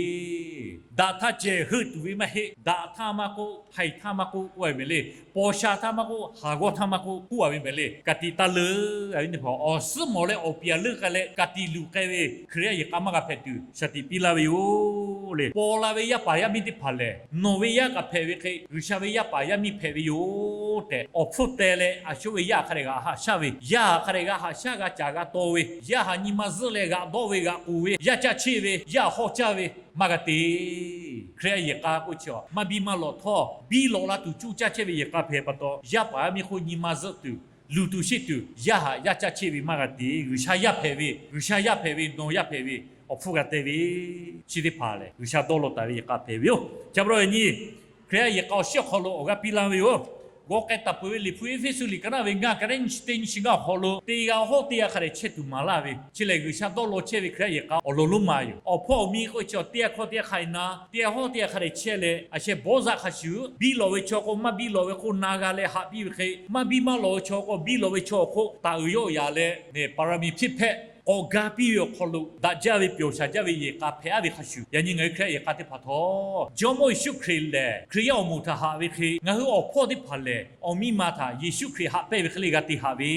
daꞈ htaˇ ceh heuˆ tuˬ ve maˇ heˆ. Daꞈ htaˇ maˇ k'oˆ, haiˬ htaˇ maˇ k'oˆ k'oˆ a ve mehˍ le. Paw sha htaˇ maˇ k'oˆ, haˍ g'awˇ htaˇ maˇ k'oˆ k'oˆ a ve mehˍ le. Ka tiꞈ taˇ leuˬ. Awˬ suhˉ mawˬ leh awˬ piˍ a leuˆ k'ai leh ka tiꞈ luˬ k'ai ve Hkriꞈ yaˇ yehˬ k'a maˇ g'a hpehꞈ tuˬ shaˍ tiꞈ piˇ laˇ ve yoˬ le. Paw la ve yaˇ paˍ yaˇ miˇ teˇ hpaˍ lehˬ, nawˬ ve yaˇ kaꞈ hpehꞈ ve hk'e G'uiˬsha ve yaˇ paˍ yaˇ miˇ hpehꞈ ve yoˬ tehꞈ awˬ hpfuhˇ teh leh, a shu ve yaˇ hk'a dehꞈ g'a haꞈ shaˉ ve, yaˇ hk'a dehꞈ g'a haꞈ shaˉ g'a caˍ g'a taw ve, yaˇ htaꞈ nyi ma zuhˆ leh g'aꞈ dawˇ ve g'aꞈ k'oˍ ve, yaˇ caˇ cheˆ ve, yaˇ hawˇ caˇ ve maˇ g'a te. Hkriꞈ yaˇ yehˬ k'a k'oˆ chi a, maˇ biˇ maˇ lawꞈ htawˇ biˇ lawꞈ la tuˬ cuˇ caˇ chehˇ ve yehˬ k'a hpehꞈ pa taw, yaˇ paˍ yaˇ miˇ hk'oˆ nyi ma zuhˆ tuˬ, luˬ tuˬ sheˆ tuˬ, yaˇ htaꞈ yaˇ caˇ cheˆ ve maˇ g'a te. G'uiˬsha yaˇ hpehꞈ ve, G'uiˬsha yaˇ hpehꞈ ve, nawˬ yaˇ hpehꞈ ve, awˬ hpfuhˇ g'a teh ve, chi teˇ hpaˍ lehˬ G'uiˬsha dawˇ law taˍ ve yehˬ k'a hpehꞈ ve yoˬ. Chi pa taw yaꞈ nyi Hkriꞈ yaˇ yehˬ k'a awˬ shiˉ awˬ hk'aw lo awˬ g'aˇ piˇ laˇ ve yoˬ. G'aw k'ai taˍ peuˬ ve Liꞈ hpu Eˇfeˇsuꞈ liꞈ ka naˇ ve ngaˇ ka neˉ nyi chi teˇ nyi chi ngaˇ awˬ hk'aw lo, teˇ g'aˇ hawˉ teˇ g'aˇ hk'a dehꞈ chehˇ tuˬ maˍ laˇ ve, chi lehˬ G'uiˬsha dawˇ law chehˇ ve Hkriꞈ yaˇ yehˬ k'a awˬ lawn lonˉ ma yoˬ. Awˬ hpawˇ awˬ miˇ k'oˆ chi a, teˇ g'aˇ hkawˇ teˇ g'aˇ hk'a dehꞈ na, teˇ g'aˇ hawˉ teˇ g'aˇ hk'a dehꞈ chehˇ leh, a sheh bawˇ zaˆ hk'a shuˍ, biˇ lawꞈ ve chaw k'o maˇ biˇ lawꞈ ve hk'oˆ na g'a leh haꞈ piˇ ve hk'e, maˇ biˇ maˇ lawꞈ ve chaw k'o biˇ lawꞈ ve chaw awˬ hk'oˆ taˍ uiˍ yawˇ yaꞈ leh, ပါရမီဖြည့်ဖြည့် k'awꞈ ga piˇ ve awˬ hk'aw lo daꞈ jaˇ ve pyawˬ shaˍ jaˇ ve yehˬ k'a hpehꞈ a ve hk'a shuˍ, yaꞈ nyi ngaˬ hui Hkriꞈ yaˇ yehˬ k'a teˇ hpaˍ htawˇ Jawˇmawˇ Yeˍsuˆ Hkriꞈ lehˬ Hkriꞈ yaˇ awˬ moˍ htaꞈ haꞈ ve hk'e, ngaˬ hui awˬ hpawˇ teˇ hpaˍ lehˬ awˬ miˇ ma htaꞈ Yeˍsuˆ Hkriꞈ haꞈ pehnˇ ve hk'e le g'a te haꞈ ve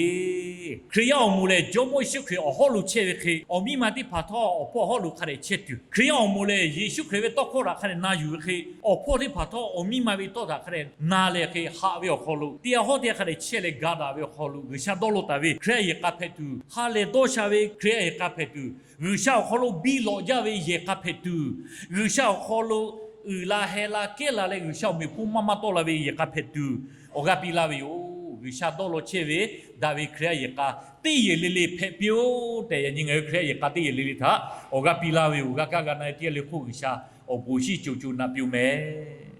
Hkriꞈ yaˇ awˬ moˍ lehˬ Jawˇmawˇ Yeˍsuˆ Hkriꞈ awˬ hawˉ lo chehˇ ve hk'e, awˬ miˇ ma teˇ hpaˍ htawˇ awˬ hpawˇ awˬ hawˉ lo hk'a dehꞈ chehˇ tuˬ, Hkriꞈ yaˇ awˬ moˍ lehˬ Yeˍsuˆ Hkriꞈ ve tawˇ hkawˇ htaꞈ hk'a dehꞈ na yuˬ ve hk'e, awˬ hpawˇ teˇ hpaˍ htawˇ awˬ miˇ ma ve tawˇ htaꞈ hk'a dehꞈ na leh hk'e haꞈ ve awˬ hk'aw lo, teˇ g'aˇ hawˉ teˇ g'aˇ hk'a dehꞈ chehˇ leh ga daꞈ ve awˬ hk'aw lo, G'uiˬsha dawˇ law taˍ ve Hkriꞈ yaˇ yehˬ k'a hpehꞈ tuˬ, ha lehˬ dawˇ sha ve Hkriꞈ yaˇ yehˬ k'a hpehꞈ tuˬ, G'uiˬsha awˬ hk'aw lo biˇ lawꞈ jaˇ ve yehˬ k'a hpehꞈ tuˬ, G'uiˬsha awˬ hk'aw lo uiˍ la heh la kehˉ la leh G'uiˬsha awˬ meꞈ hponˇ maˇ maˇ tawˆ la ve yehˬ k'a hpehꞈ tuˬ, awˬ g'aˇ piˇ laˇ ve yoˬ. G'uiˬsha dawˇ law chehˇ ve daꞈ ve Hkriꞈ yaˇ yehˬ k'a teˇ yehˬ le le hpehꞈ piˇ-oˆ tehꞈ, yaꞈ nyi ngaˬ hui Hkriꞈ yaˇ yehˬ k'a teˇ yehˬ le le htaꞈ awˬ g'aˇ piˇ laˇ ve yoˬ. G'a kaˇ g'a na-e teˇ g'aˇ le hk'oˆ G'uiˬsha awˬ bon shinˉ co co naꞈ piˇ-oˆ mehˍ.